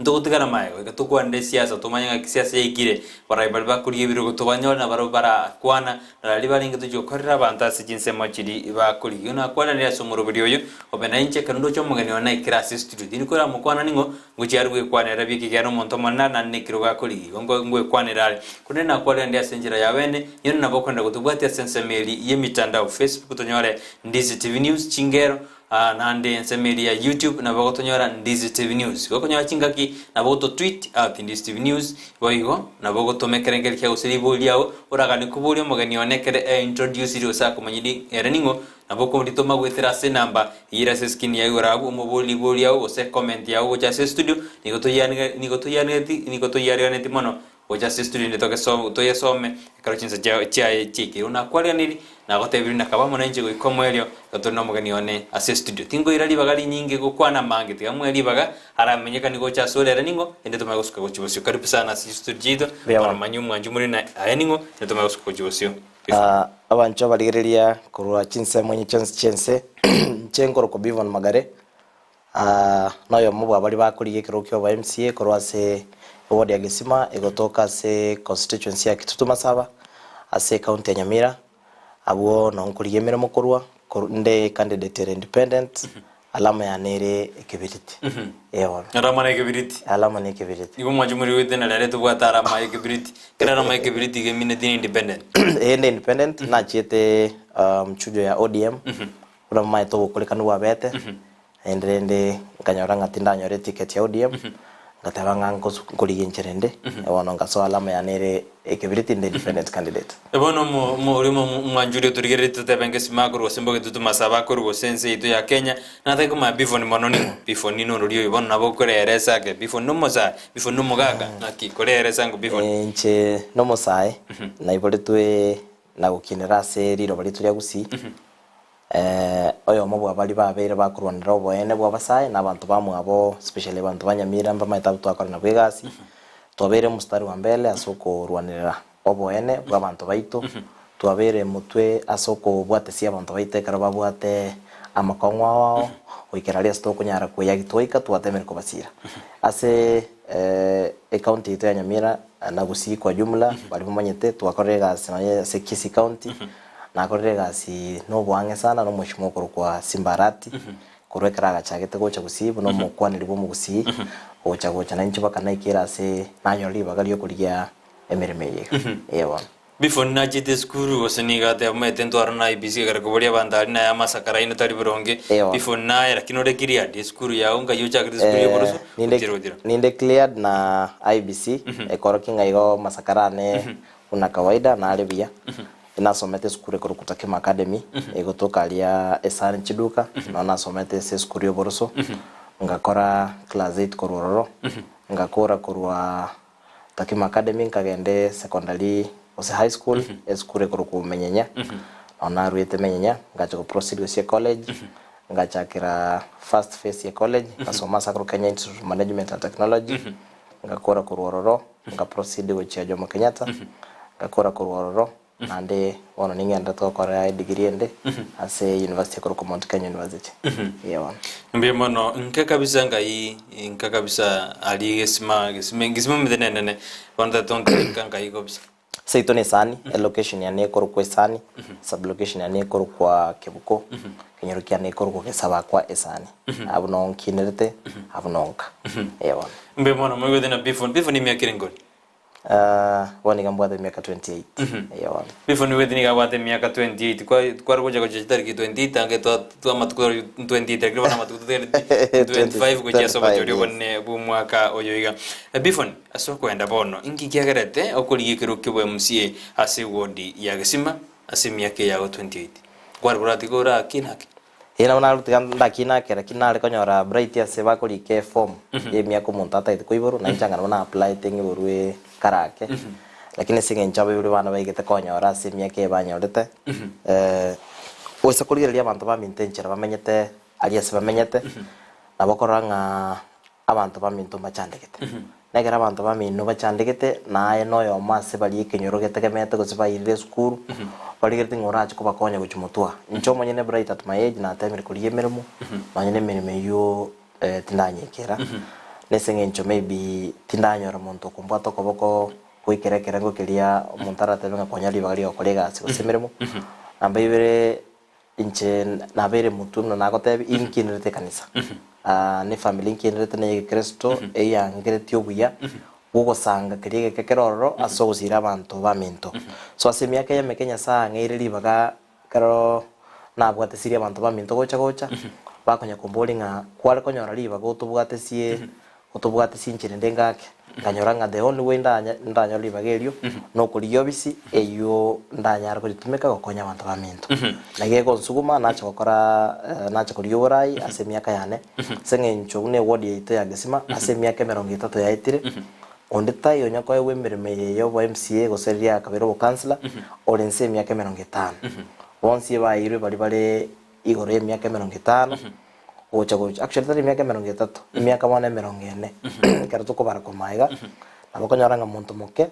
Ntogotigara magega goika tokwanere siasa tomanye ng'aki siasa yaikire, abarai baria bakorigia ebirogo tobanyore na barabwo barakwana, na raria barenge tochia gokorera abanto ase chinsemo chiria bakorigia. Igo nakwananire ase omoroberi oyo, obe nainche ekero ndoche omogeni one naikire ase estudio, tindi koramokwana ning'o, ngochia are gwekwanera buya ekiagera nomonto omonene are naende nekerogo akorigia, igo nko ngwekwanera are. Korende nakwanire ndi ase enchera ya bene, inwe nabo okoenda gotobwatia ase ensemo eria y'emitandao, Facebook tonyore Ndizi TV News, chingero, Aa naende ensemo eria ya YouTube nabo ogotonyora Ndizi TV News. Gokonyora chingaki nabo ogototweet at Ndizi TV News boigo nabo ogotoma ekerengerio kiago gose riborio riago oraganie koboria omogeni one ekere e introduciri gose akomanyiri ere ning'o nabo okoritoma goetera ase enamba eyio ere ase escreen ya igoro abwo omoborie riborio riago gose comment yago gocha ase estudio nigo toyianiga nigo toyianigeti nigo toyiariganeti mono Gocha ase estudio ende togeso toyesome ekero chinsa chia chiaye chiaikire. Buna nakwariganirie, nagotebirie nakaba amo nainche goika omoerio, igo tore nomogeni one ase estudio. Tinkoira ribaga rinyinge gokwana amange, tiga moe ribaga aramenyekanie gocha ase ore ere ning'o, ende tomanye gosuka gochia bosio. Karibu sana ase chistudio chiaito, Mbuya bono mono. manya omwanchi more na aye ning'o, ende tomanye gosuka gochia bosio. Ah, abanchwa barigereria korwa chinsemo inye chionsi chi'ense, inche nkorokwa Beavan Magare, Noyomo bwa baria bakorigia ekerogo kia obo MCA korwa ase eward ya Gesima egotoka ase constituency ya Kitutu Masaba ase ecounty ya Nyamira. Abwo noo nkorigia emeremo korwa, inde candidate ere independent, alama yane ere ekebiriti. Ee bono. Alama na ekebiriti. Alama na ekebiriti. Nigo mwanche muri goetana na rero tobwate alama ya ekebiriti. Kera alama ya ekebiriti iga emineti na independent. Ee inde independent, nachiete mchujo ya ODM, Buna momanyete obokorekanu bwabete, naende rende nkanyora ng'a tindanyora eticket ya ODM, ngateba ng'a nkosu nkorigia enchera ende, bono nkasoa alama yane ere ekebiriti inde independent candidate. Bono omo omo oria omo omwanchi oria otorigereretie totebe ngesima akorwa gose mbogetu tomasabe akorwa gose ense yaito ya Kenya, natake komanya Bifoni mono ning'o? Bifoni norori oyo bono nabo okoreresa ake, Bifoni nomosae, Bifoni nomogaka, ng'aki koreresa ng'o Bifoni? Inche nomosae, naiboretwe na gokinera ase riroba riaito ria Gusii, oyomo bwa baria babeire bakorwanera oboene bw'abasae na abanto bamwabo especially abanto ba Nyamira mbamaete abwo twakora nabwo egasi, twabeire mstari wa mbele ase okorwanerera oboene bw'abanto baito, twabeire motwe ase okobwatesia abanto baito ekero babwate amakong'u ao ao, goikera aria ase tokonyara koyagi twaika twatemire kobasira. Ase ecounty yaito ya Nyamira na Gusii kwa jumla baria bamanyete twakorire egasi nonye ase Kisii county, Nakorire egasi noboang'e sana nomweshimiwa okorokwa Simba Arati, korwa ekero agachagete gocha Gusii buna omokwaneri bw'omogusii, gocha gocha nainche mpaka naikere ase nanyora ribaga riokorigia emeremo eye iga. Ee bono. Before nachete esukuru gose nigo ateba omanyete ntware na IEBC ekero koboria abanto aria naye amasakara aino tari boronge Ee bono. before naye lakini ore cleared esukuru yago nkai ochakete esukuru ya oboroso Ninde gotira gotira. ninde cleared na IEBC, ekorokia ng'a igo amasakara ane buna kawaida nare buya. Nasomete esukuru ekorokwa Takema Academy, egotoka aria Esani Chiduka, nao nasomete ase esukuru y'oboroso, ngakora class eight korwa ororo, ngakora korwa Takema Academy nkagenda esecondary gose high school, esukuru ekorokwa Menyenya, nao naruete Menyenya, ngacha go proceed gochia ecollege, ngachakera first phase ya ecollege, ngasoma ase akorokwa Kenya Institute of Management and Technology, ngakora korwa ororo. Nga proceed gochia Jomo Kenyatta, ngakora korwa ororo, naende bono ning'enderete gokora edegree ende ase university ekorokwa Mount Kenya University. Eeh bono. Mbuya mono, nka kabisa ngai, nka kabisa aria egesima, gesima, gesima omanyete nenene, bono tata onte nka nkai kabisa. Seito na esani, elocation yane ekorokwa esani, sublocation yane ekorokwa kebuko, ekenyoro kiane ekorokwa gesabakwa esani. Abwo noo nkinerete, abwo noo nka. Ee bono. Mbuya mono moigwete na Bifon. Bifon emiaka ere ngori? Ah, bono iga mbwate emiaka 28. Ee bono. Bifon igwete nigo abwate emiaka 28. Kwa kware gocha gocha chitariki 28 ange twa twa amatuko 28 lakini bono amatuko totigareti 25 gochia ase obochori 25, yes. obonene bw'omwaka oyo iga. Bifon, ase okoenda bono, inki kiagerete okorigia ekerogo kia MCA ase eward ya Gesima ase emiaka eye yago 28? Kware koratiga orakina ake? Ee nabo narure tiga ndakina ake lakini nare konyora Bright ase bakorika eform ya emiaka omonto atagete koiborwa nainche anga nabo na applyete ng'iborwe kare ake lakini ase eng'encho abaibori bane baigete konyora ase emiaka eye banyorete gose korigereria abanto baminto enchera bamenyete aria ase bamenyete nabo okorora ng'a abanto baminto mbachandegete. Na ekero abanto bamino bachandegete, na aye noyomo ase baria ekenyoro getegemete gose bairire esukuru, barigereti ng'a orache kobakonya gochia motwe aa. Inche omonyene bright at my age natemire korigia emeremo, nonye na emeremo eyio tindanyekera. Nese eng'encho maybe tindanyora omonto okombwata okoboko goikera ekerengo keria omonto aratebe ng'a kwanyora ribaga ria gokora egasi gose emeremo. Namba ibere, inche nabeire motwe buna nagotebia, inkinerete ekanisa. Na efamiri nkinerete na ey'egekristo eyangeretie obuya bw'ogosanga keria egeke kere ororo ase ogosira abanto baminto. So ase emiaka eye emeke Nyasae ang'eire ribaga Ekero nabwatesirie abanto baminto gocha gocha, bakonya komboria ng'a kware konyora ribaga otobwatesie otobwatesie inchera ende ngake, nkanyora ng'a the only way ndanya ndanyore ribaga erio nokorigia obisi eywo ndanyare koritumeka gokonya abanto baminto. Naki egonsuguma nacha gokora nacha korigia oborai ase emiaka yane, ase eng'encho buna eward yaito ya Gesima ase emiaka emerongo etato yaetire, Onde taiyo onya koegwa emeremo eye y'obo MCA gose riria akabera obokansela ore inse y'emiaka 50. Bonsi ebaeirwe baria bare igoro y'emiaka 50 gocha gocha actually tari emiaka 30, emiaka bono 40 ekero tokobara korwa iga, nabo okonyora ng'a monto moke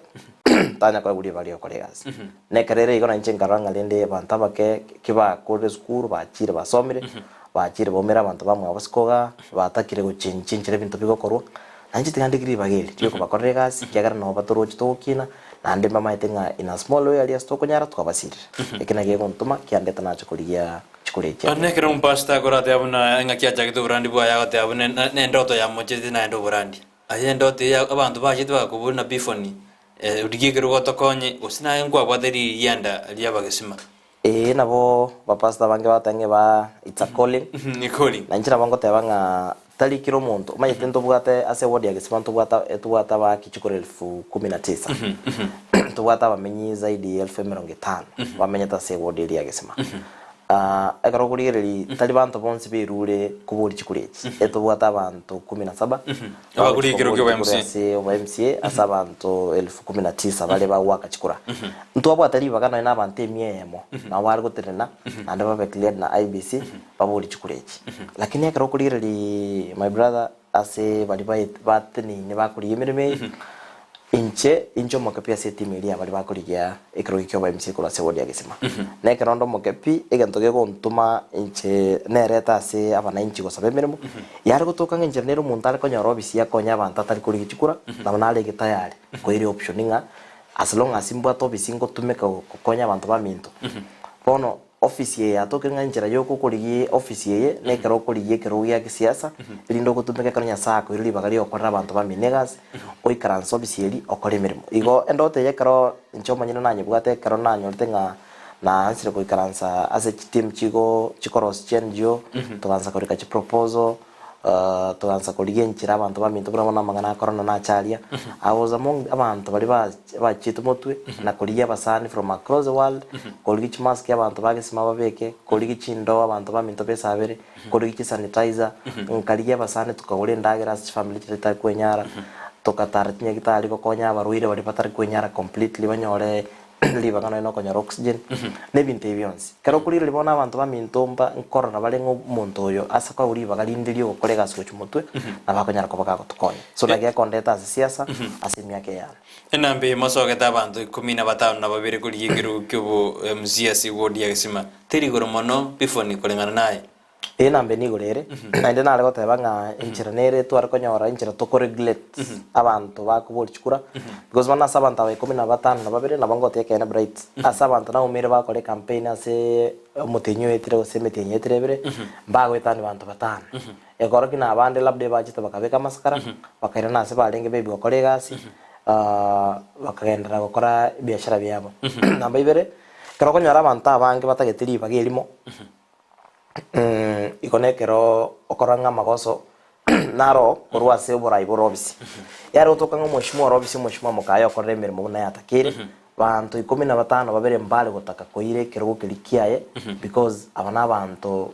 tanya koegwa ribaga ri'ogokora egasi. Na ekero ere igo nainche nkarora ng'a rende abanto abake ki bakorire esukuru bachire basomire, bachire baumire abanto bamwabo isiko igaa, batakire gochenchia enchera ebinto bigokorwa, Nainche tiga ndike ribaga eri ri'okobakorera egasi, ekiagera nabo batoroche togokina, naende mbamaete ng'a in a small way aria ase tokonyara twabasirire. Eki nakio kegontoma kiandete nache korigia chikura echi Onye ekero omopastor akorateba buna engaki achagete oborandi bwaye agoteba buna nendoto yamochete naende oborandi. Aye endoto eye abanto bachete bagakoboria na bifoni, rigia ekerogo otokonye, gose naye nkwabwate ririanda ri'abagesima. Ee nabo bapastor abange bagoteba ng'a eba it's a calling. Ni calling. Na inche nabo ngoteba ng'a tari kera omonto, omanyete ntobwate ase eward ya Gesima ntobwate etobwate abaaki chikura elfu kumi na tisa. Ntobwate abamenyi zaidi ya elfu emerongo etano bamenyete ase eward eria ya Gesima. Ekero okorigereria tari banto bonsi berure koboria chikura echi, etobwate abanto kumi na saba Abagure ekero bagochia kia koboria obo chikura MCA. ase obo MCA ase abanto elfu kumi na tisa bare bagoaka chikura. Ntwabwate ribaga nonya na abanto emia eyemo nabo bare gotenena naende babe cleared na IEBC baborie chikura echi. Lakini ekero okorigereria my brother ase baria baet bateneine bakorigia emeremo eye, inche inche omoke pi ase etimu eria ya baria bakorigia ekerogo kia obo MCA korwa ase eward ya Gesima. Na ekero onde omoke pi, egento kegontoma inche nerete ase abanainchi gosaba emeremo, yare gotoka ng'a enchera nere omonto are konyora obisi akonye abanto atari korigia chikura, nabo narenge tayari koira eoption ng'a As long as mbwate ofisi ngotumeka gokonya abanto baminto. Bono ofisi eye yatokire ng'a enchera yoka okorigia ofisi eye nekero okorigia ekerogo gia kisiasa erinde ogotumeka ekero Nyasaye akoire ribaga ria gokorera abanto bamino egasi, oikaranse ofisi eria okore emeremo. Igo endoto eye ekero inche omonyene nanyebwate ekero nanyorete ng'a naansire goikaransa ase chiteam chigo chikorosia chi NGO, togaansa korika chiproposal. Togansa korigia enchera abanto baminto buna bono amang'ana a korona nache aria. I was among abanto baria bachiete motwe na korigia abasani from across the world, korigia chimask abanto ba gesima babeke, korigia chindoo abanto baminto besabere, korigia chisanitizer, nkarigia abasani tokagora endagera ase chifamiri chiria chitari kwenyara, togatara chinyagitari gokonya abarwaire baria batari kwenyara completely banyore ribaga nonya nokonyora oxygen, na ebinto ebi bionsi. Ekero okorigereria bono abanto baminto mba nkorora bare ng'a omonto oyo ase koegwa ribaga rinde ri'ogokora egasi gochia motwe, nabo akonyara koba gagotokonya. So naki gekondeta ase siasa, ase emiaka eye yane. Enamba eye mosogete abanto ikomi na batano na babere korigia ekerogo ki'obo MC ase eward ya Gesima, teri igoro mono bifoni koreng'ana naye. Eye nambe nigoro ere, naende nare goteba ng'a enchera nere tware konyora enchera toko regulate abanto bakoboria chikura, because bono ase abanto aba ikomi na batano na babere nabo ngotebi ekeene bright, ase abanto naumire bakora ecampaign ase omotienyi oetire gose emetienyi etire ebere, mbagoetania banto batano. Ekorokia na abande labda ebachete bakabeka amasakara, bakairana ase barenge maybe gokora egasi, bakagenderera gokora ebiashara biabo. Namba ibere, ekero okonyora abanto abange batagete ribaga erimo, Igo nekero okorora ng'a amagoso naro korwa ase oborai bore obisi. Yare gotoka ng'a omweshimiwa ore obisi, omweshimiwa mokaye okorire emeremo buna yatakeire, banto ikomi na batano babere mbare gotaka koira ekerogo keria kiaye because aba nabanto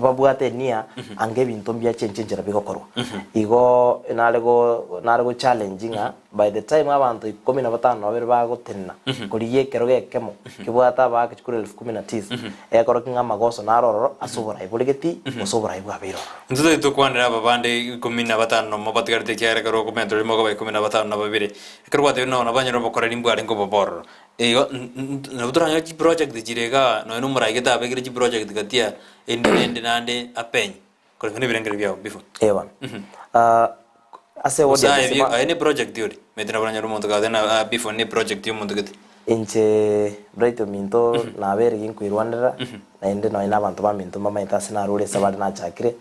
babwate enia anga ebinto mbiachenche enchera bigokorwa. Igo nare go nare go challenge ng'a by the time abanto ikomi na batano na babere bagotenena korigia ekerogo ekemo kebwate abaake chikura elfu kumi na tisa, egekorokia ng'a amagoso naro ororo ase oborai bore getii gose oborai bwabeire ororo. Intwe tari tokwanera aba bande ikomi na batano nomo batigarete ekiagera ekero okomentwa rimo okoba ikomi na batano na babere. Ekero gwatebire nonya nabanyore obokoreri mbwarenge obobe ororo. Igo nabo toranyore chiproject chire igaa nonya na omorai gete abekire chiproject gati aa, ende na ende naende apenye. Koreng'ana ebirengererio biao before. Eh bono. Ah, ase Gose audience aye bi- ma- aye ne project ore. Omanyete nabo oranyore omonto gagoteba ng'a ah, before ne project ya omonto gete. Inche Bright ominto nabere ginkoirwanera naende nonye na abanto baminto mbamaete ase narure ase bare nachakire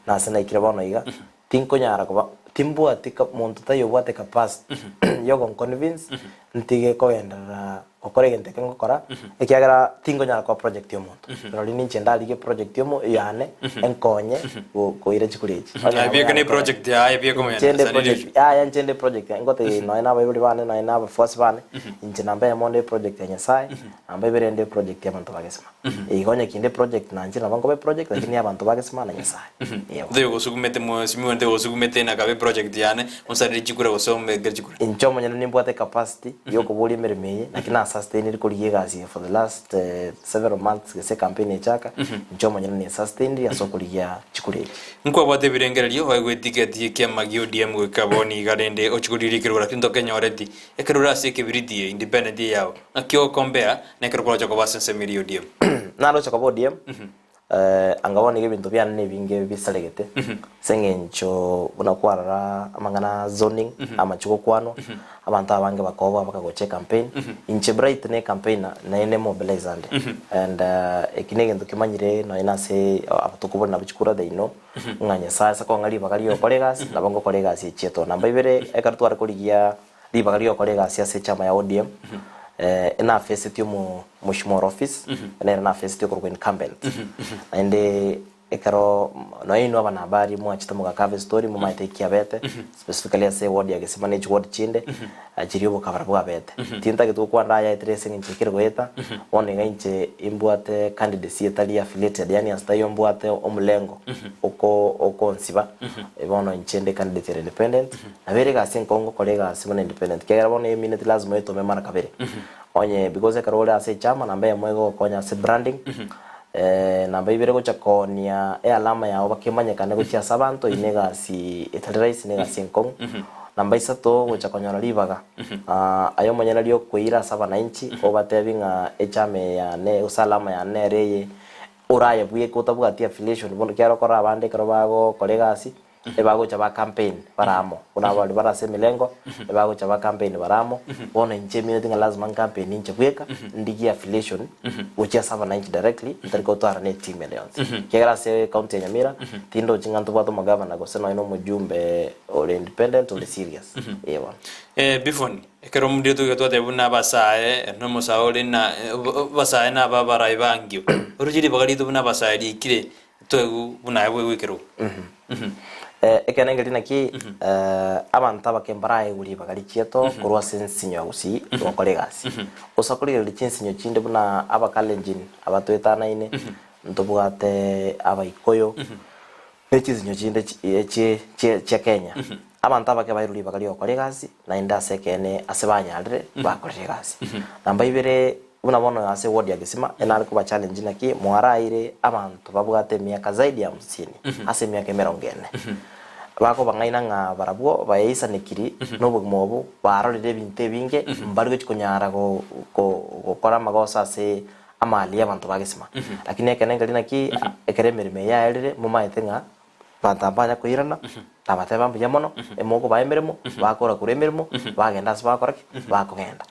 na ase naikire bono iga tinkonyara koba timbwati ka monto taiyo obwate capacity yogonconvince ntige kogenderera gokora egento eke ngokora ekiagera tinkonyara koba project ya omonto. Rirorio ninche ndarigie project ya omo yane enkonye go koira chikura echi. Onye Aye nabo bieka ne yarekora. project yaye bieka Inche omonyene nde asa project nericho. yaya inche nde project yaye ngotebia nonye na abaibori bane nonye na abafuasi bane inche namba eyemo nde project ya Nyasaye namba ibere nde project ya abanto ba gesima. Igo onye kinde project nanche nabo nkoba eproject lakini ya abanto ba gesima na Nyasaye. Eeh. Ntoyo gosugumete mheshimiwa ntoyo gosugumete nakabe project yane onsarere chikura gose ombekere chikura. Inche omonyene nimbwate ecapacity yokoboria emeremo eye naki na sustainire korigia egasi eye for the last several months gose ecampaign echaka, inche omonyene ne sustainire ase okorigia chikura echi. Nkwabwate ebirengererio oegwe etiketi y'ekiama gia ODM goika bono iga rende ochie korigia ekerogo lakini tokenyoreti ekero ore ase ekebiriti eye independent eye yao naki ogokompea na ekero kwaroche koba ase ensemo eria ya ODM. Naroche koba ODM Anga bono iga ebinto biane nebinge bisaregete, ase eng'encho buna kwarora amang'ana a zoning, amache gokwanwa, abanto abange bakoboa bakagocha ecampaign. Inche Bright ne ecampaigner naende mobilizer nde and eki negento kemanyire nonye na ase abatuko bore nabwo chikura they know ng'a Nyasaye ase kong'a ribaga riogokora egasi nabo ngokora egasi echietwe. Namba ibere ekero tware korigia Ribaga ri'ogokora egasi ase echama ya ODM, enafesetie omo Mheshimiwa ore office, nere nafesetie okorokwa incumbent. Naende ekero nonya inwe abanahabari mwachete mogakava estory momanyete eki abete, specifically ase eward ya Gesima ne chiward chinde, chiria obokabara bwabete. Tintagete gokwana ayaetire ase eng'encho ekere goeta, bono iga inche imbwate candidacy etari affiliated, yaani ase taiyo mbwate omolengo oko okonsiba, bono inche nde candidate ere independent. Nabo ere egasi enkong'u gokora egasi buna independent ekiagera bono emineti lazima oyetome mara kabere. Onye because ekero ore ase echama namba eyemo egogokonya ase branding, namba ibere gocha koonia ealama yago baka emanyekane gochia ase abanto eyio na egasi etari rahisi na egasi enkong'u. Namba isato gocha konyora ribaga aye omonyene riokoira ase abananchi obatebi ng'a echama eye yane gose alama yane nere eye oraye bweka otabwati affiliation bono ekiagera okorora abande ekero bagokora egasi. Ebagocha ba campaign bare amo, buna abaria bare ase emilengo, ebagocha ba campaign bare amo, bono inche emineti ng'a lazima ncampaign inche bweka, ndigie affiliation gochia ase abananchi directly, ntari gotwara na eteam ende yonsi. Ekiagera ase ecounty ya Nyamira, tindochi ng'a ntobwate omogavana gose nonye na omojumbe ore independent ore serious, eh bono. Bifoni, ekero omoriri toiga twateba buna abasae, na omosae ore na abasae naba abarai bangio, oroche ribaga riaito buna abasae riikire Toigwe buna aye bwegwe ekerogo. Ekeene nkeri naki, abanto abake mbaraegwe ribaga richietwe korwa ase ensinyo ya gusii gokora egasi. Gose korigereria chinsinyo chinde buna Abakalenjin abatoetanaine, ntobwate Abaikoyo, ne chinsinyo chinde chia Kenya. Abanto abake bairwe ribaga ri'ogokora egasi, naende ase ekeene ase banyarire, bakorire egasi. Namba ibere, buna bono ase eward ya Gesima, enare koba challenge naki mwaraire abanto babwate emiaka zaidi ya hamsini ase emiaka emerongo ene. Bakobang'aina ng'a barabwo baeisanekiri nobogima obo, barorire ebinto ebinge, mbari gochi konyara go go gokora amagoso ase amali y'abanto ba Gesima. Lakini ekeene nkeri naki, ekero emeremo eye yaerire, momaete ng'a Abanto aba mbanya koirana, nabateba mbuya mono, emokobaa emeremo, bakora korwa emeremo, bagenda ase bagokora ki? Bakogenda.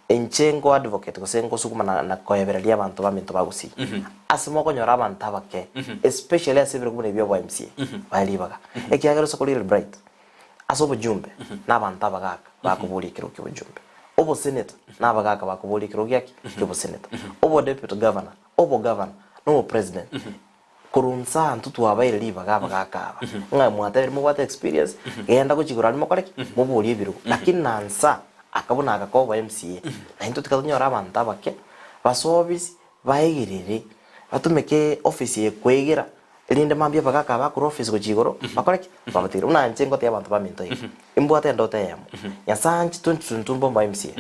Inche nko advocate gose ngosukuma na na koebereria abanto baminto ba Gusii, ase mokonyora abanto abake, especially ase ebirogo buna ebi bia obo MCA, bae ribaga. Ekiagera ase okorigereria Bright, ase obojumbe, na abanto abagaka bakoboria ekerogo kia obojumbe. Obosenator, na abagaka bakoboria ekerogo giaki? Kia obosenator. Obodeputy governor, obogavana, na obopresident. Korwa inse aa intwe twabaire ribaga abagaaka aba, ng'a mwatebire mobwate experience, genda gochia igoro aria mokore ki? Moborie ebirogo. Lakini na inse aa, aka buna aka koba MCA, na intwe tiga tonyore abanto abake, basoe office, baegerere, batumeke office eye koegera, erinde mambia abagaaka aba bakorwa office gochia igoro, bakore ki? Babatigere. Buna inche ngotebi abanto baminto iga, imbwate endoto eyemo, Nyasae anche 2022 mbomba MCA.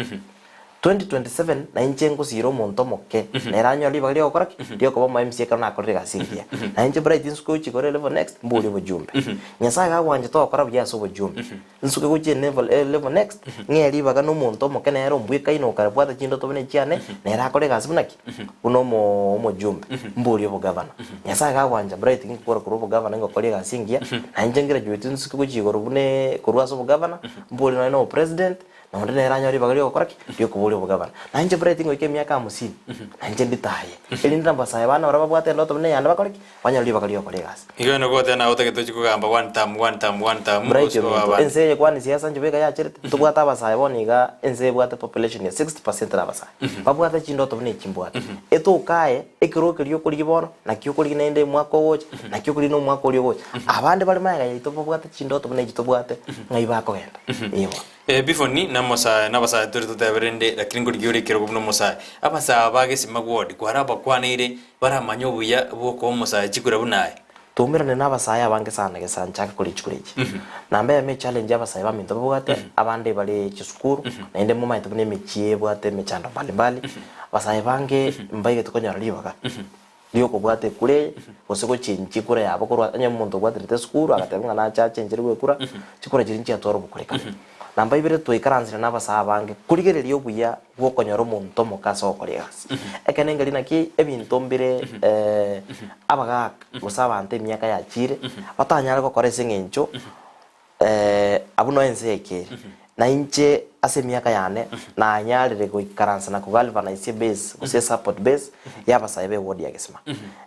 2027 nainche ngosiira omonto omoke nere anyore ribaga ria gokora ki? Riokoba omo MC ekero nakorire egasi engiya. Nainche Bright nsuke gochia igoro elevel next mborie obojumbe. Nyasaye gagwanchete ogokora buya ase obojumbe, nsuke gochia enevel elevel next, ng'ee ribaga na omonto omoke nere ombwekaine okare bwate chindoto buna echiane, nere akore egasi buna ki? Buna omo omojumbe, mborie obogavana. Nyasaye gagwancha Bright ngokora korwa obogavana ngokora egasi engiya, nainche ngraduate nsuke gochia igoro buna korwa ase obogavana, mborie nonye na obopresident, Na onde nere anyore ribaga ri'ogokora ki? Ri'okoboria obogabana. Na inche Bright ngoika emiaka hamsini, na inche nditaye, erinde nabasae bane baria babwate endoto buna eyane bakore ki? Banyore ribaga ri'ogokora egasi. Igo nogoteba naye otagete ochie kogamba one term, one term, one term, Bright gose ominto, abande. ense eye kwani siasa inche bweka yacherete, ntobwate abasae bono iga ense ebwate population ya 60% na abasae. Babwate chindoto buna echi mbwate. Etokaye, ekero keria okorigia bono, naki okorigia naende omwaka ogocha, naki okorigia na omwaka oria ogocha. Abande bare magega yaito babwate chindoto buna echi tobwate, ng'ai bakogenda? Eeh bono. Ebifoni namosae nabasae tore totebe rende lakini nkorigia ore ekerogo buna omosae. Abasae aba bagesima ward kwarabakwaneire baramanye obuya bwokoa omosae chikura buna aye. Twaumerane nabasae abange sana gesa nchake koria chikura echi. Namba eyemo echallenge abasae baminto babwate, abande bare chisukuru, naende momanyete buna emechie ebwate emechando mbali mbali, abasae bange mbaigete konyora ribaga riokobwata ekura eye, gose gochenchia ekura yabo korwa onye omonto obwaterete esukuru agateba ng'a nache achencherwe ekura, chikura chiria nchiatwara obokorekanu. Namba ibere twaikaransire na abasae abange korigereria obuya bw'okonyora omonto omoke ase ogokora egasi. Ekeene nkeri naki ebinto mbire abagaka gose abanto emiaka yachiire batanyare gokora ase eng'encho Abwo noo ense yaikeire. Na inche ase emiaka yane nanyarire goikaransa na kogalvanise ebase gose esupport base y'abasae be ward ya Gesima.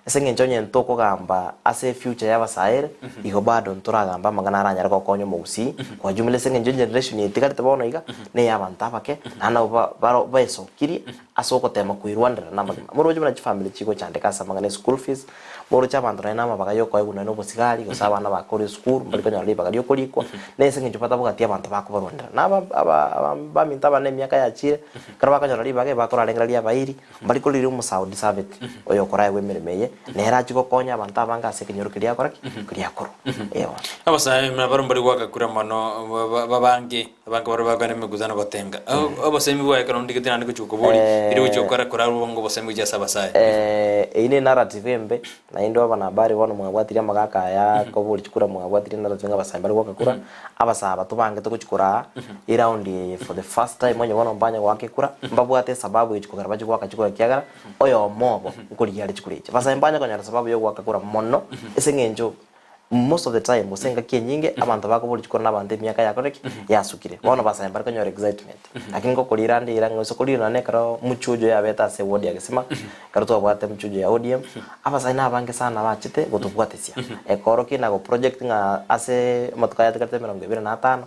Ase eng'encho onye ntokogamba ase efuture y'abasae ere, igo bado ntoragamba amang'ana aranyare gokonya omogusii kwa jumla ase eng'encho egeneration eye etigarete bono iga neye abanto abake naende nabo ba- baro baesokirie ase ogotema koirwanera namagima. Moroche buna chifamiri chigochandeka ase amang'ana eschool fees, Moroche abanto nonya namabaga y'okoegwa nonya nobosigari, gose abana bakore esukuru, mbari konyora ribaga ri'okorikwa, na ase engencho batabwati abanto bakobarwanera. Na aba aba aba baminto abane emiaka yachire, ekero bakonyora ribaga ebakorarengereria abairi, mbari koriria omosaudi deserved, oyokoraegwa emeremo eye, nere achie gokonya abanto abange ase ekenyoro keria akora ki? Keria akorwa. Eeh bono. Abasae nabarabwo mbari goaka kura mono ba- babange, abange barabwo bakogenda emekutano gotenga. Obosemi bwaye ekero ndigete naende gochia gokoboria, eri gochia gokora korarwa obonge obosemi gochia ase abasae. Eyio ne narrative embe, naende abanahabari bono mwabwatirie amagaka aya koboria chikura mwabwatirie narrative ng'a abasae mbare goaka kura, abasae aba tobangete gochia koraa eround eye for the first time onye bono mbanye goaka ekura, mbabwate esababu egochia kogera bachie goaka chikura ekiagera oyomo obo nkorigia are chikura echi. Abasae mbanye konyora sababu ya ogoaka kura mono ase eng'encho Most of the time gose engaki enyinge abanto bakoboria chikura na abanto emiaka yakorire ki? Yasukire. Bono basae mbare konyora excitement. Lakini ngokorira ande ira ng'a gose korire nonye ekero mchujo yabete ase eward ya Gesima, ekero twabwate mchujo ya ODM, abasae nabange sana bachete gotobwatesia. Ekorokia na goproject ng'a ase amatuko aya atigarete emerongo ebere na atano,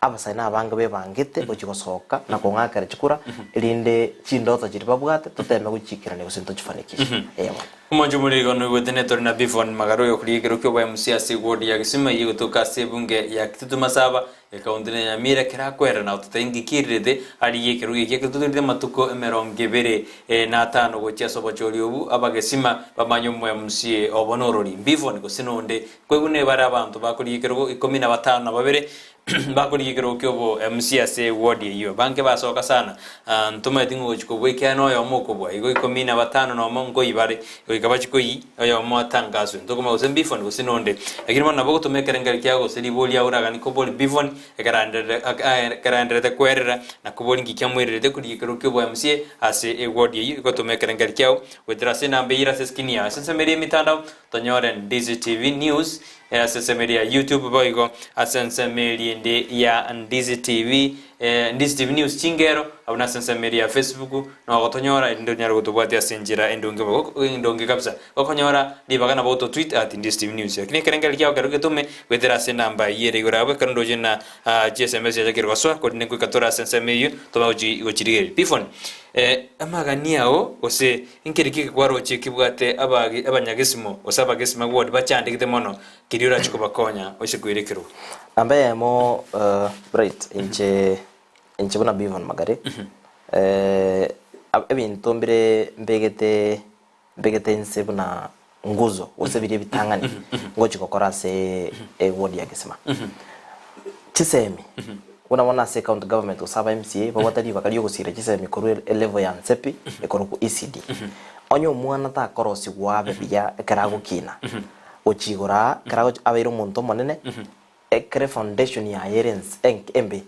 abasae nabange bebangete gochia gosoka na kong'akera chikura, erinde chindoto chiria babwate toteme gochiikerania gose ntochifanikishe. Eeh bono. Omonche omoriri onoigwete netore na Bivon Magara oyo okoria ekero kia obo MC ase eward ya Gesima eyio egotoka ase ebunge ya Kitutu Masaba ekaunti ya Nyamira ekero akoerera na gototebia inki kirirete arigie ekerogo eki ekero totorire amatuko emerongo ebere na atano gochia ase obochori obu abagesima bamanye omo MC obo norori Bivon gose nonde nkoigwa nebare abanto bakorigia ekerogo ikomi na batano na babere Bakorigia ekerogo ki'obo MC ase eward eyio. Bange basoka sana, ah, ntomaeti ng'a ogochia kobua ekiagera noyomo okobua. Igo ikomi na batano nomo nkoyia bare, goika bachie koyia, oyomo atangaswe. Ntokomanya gose mbifoni gose nonde. Lakini bono nabo ogotoma ekerengerio kiao gose ribori riao oraganie kobori bifoni, ekero aenderere ak ae ekero aendererete kwerera, na kobori nki kiamoirerete korigia ekerogo ki'obo MC ase eward eyio, igo toma ekerengerio kiao goetera ase enamba eyio ere ase eskrini yao. Ase ensemo eria y'emitandao, tonyore Ndizi TV News, Ase ensemo eria ya YouTube boigo ase ensemo eria ende ya Ndizi TV, eh, Ndizi TV News chingero, abwo nase ensemo eria ya Facebook, nogotonyora erinde onyare gotobwatia ase enchera endonge bo endonge kabisa. Gokonyora ribaga nabo ototweet at Ndizi TV News. Lakini ekerengererio kiao ekero getome goetera ase enamba eyio ere igoro abwo ekero ndoche na ah, chi SMS chiachakire gosoa korende ngoika tore ase ensemo eyio tomanye gochi gochirigereria. Bifoni, eh, amagani ao gose Nkeri ki kwaroche kebwate abanyagesimo gose abagesima ward bachandegete mono keria orache kobakonya oise koira ekerogo? Namba eyemo Bright inche inche buna Beavan Magare ebinto mbire mbegete mbegete inse buna nguzo gose biria ebitang'ani ngochi gokora ase eward ya Gesima. Chisemi. Buna bono ase ecounty government gose aba MCA babwate ribaga riogosira chisemi korwa elevel ya nse pi ekorokwa ECD. Onye omwana takorosigwa abe buya ekero agokina, gochia igoro aa ekero agochi abeire omonto omonene, ekere foundation yaye ere ense enk embe,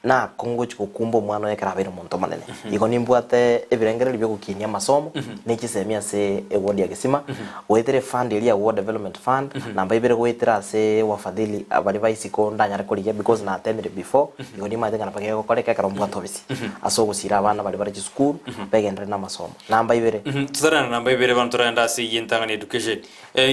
nakong'u gochia gokumba omwana oye ekero abeire omonto omonene. Igo nimbwate ebirengererio biogokinia amasomo ne chisemi ase eward ya Gesima, goetera efund eria ya Ward Development Fund, namba ibere goetera ase wafadhili baria ba isiko ndanyare korigia because natemire before, igo nimanyete ng'a nabo gegokoreka ekero mbwate obisi ase ogosira abana baria bare chisukuru begenderere na amasomo. Namba ibere. Totarenda namba ibere bono torende ase eyio entang'ani education.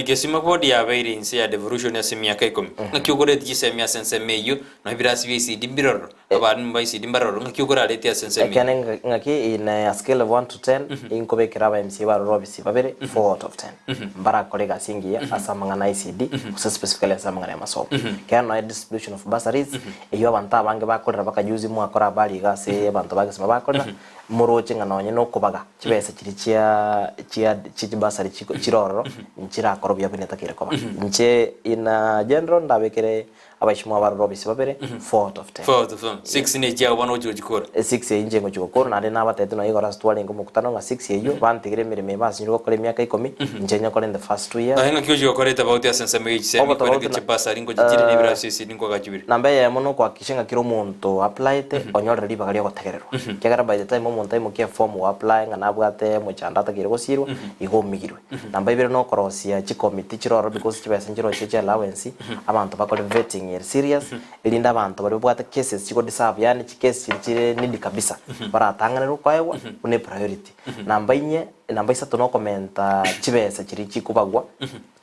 Gesima board yabeire inse ya devolution ase emiaka ikomi. Ng'aki okoreti chisemi ase ensemo eyio, nonya ebirasi bia ECD mbirororo, abalimu ba ECD mbarororo, ng'aki okoraretie ase ensemo eyio? Ekeene ng'aki in a scale of 1 to 10, inkobekera aba MCA barore obisi babere 4 out of 10. Mbarakore egasi engiya ase amang'ana a ECD gose specifically ase amang'ana ya amasomo. Ekero nonya distribution of bursaries, eyio abanto abange bakorera baka juzi mwakora habari iga ase abanto ba Gesima bakorera, Moroche ng'a nonye nokobaga chibesa chiria chia chia chie chibasari chiko chire ororo, nchirakore obuya buna etakeire koba. Inche in a general ndabekere abaishimwa abaroro obisi babere 4 out of 10. 4 out of 10. 6 ne echiago bono ogochia gochikora. 6 eyio inche ngochia gokora naende nabatebete nonya igoro ase twarenge omokutano ng'a 6 eyio bantigere emeremo eye basinyire gokora emiaka ikomi, inche nyokore in the first 2 years. Aye ng'aki ogochia gokora etabauti ase ensemo ye chisemi, Obotofauti kwereka na chibasari ngochi chire na ebirasi ase nkoagacha bire. Namba eyemo nokohakikisha ng'a kera omonto oapplyete onyorire ribaga riogotegererwa. Ekiagera by the time omonto aimokia eform goapply ng'a nabwate omochando atakeire gosirwa, igo omigirwe. Namba ibere nokorosia chicommittee chire ororo because chibesa nchirochio chia allowance, abanto bakore vetting ere serious, erinde abanto baria babwate cases chigo deserve yaani chicase chiria chire needy kabisa, baratang'anerwe koegwa buna epriority. Namba inye, namba isato nokomenta chibesa chiria chikobagwa.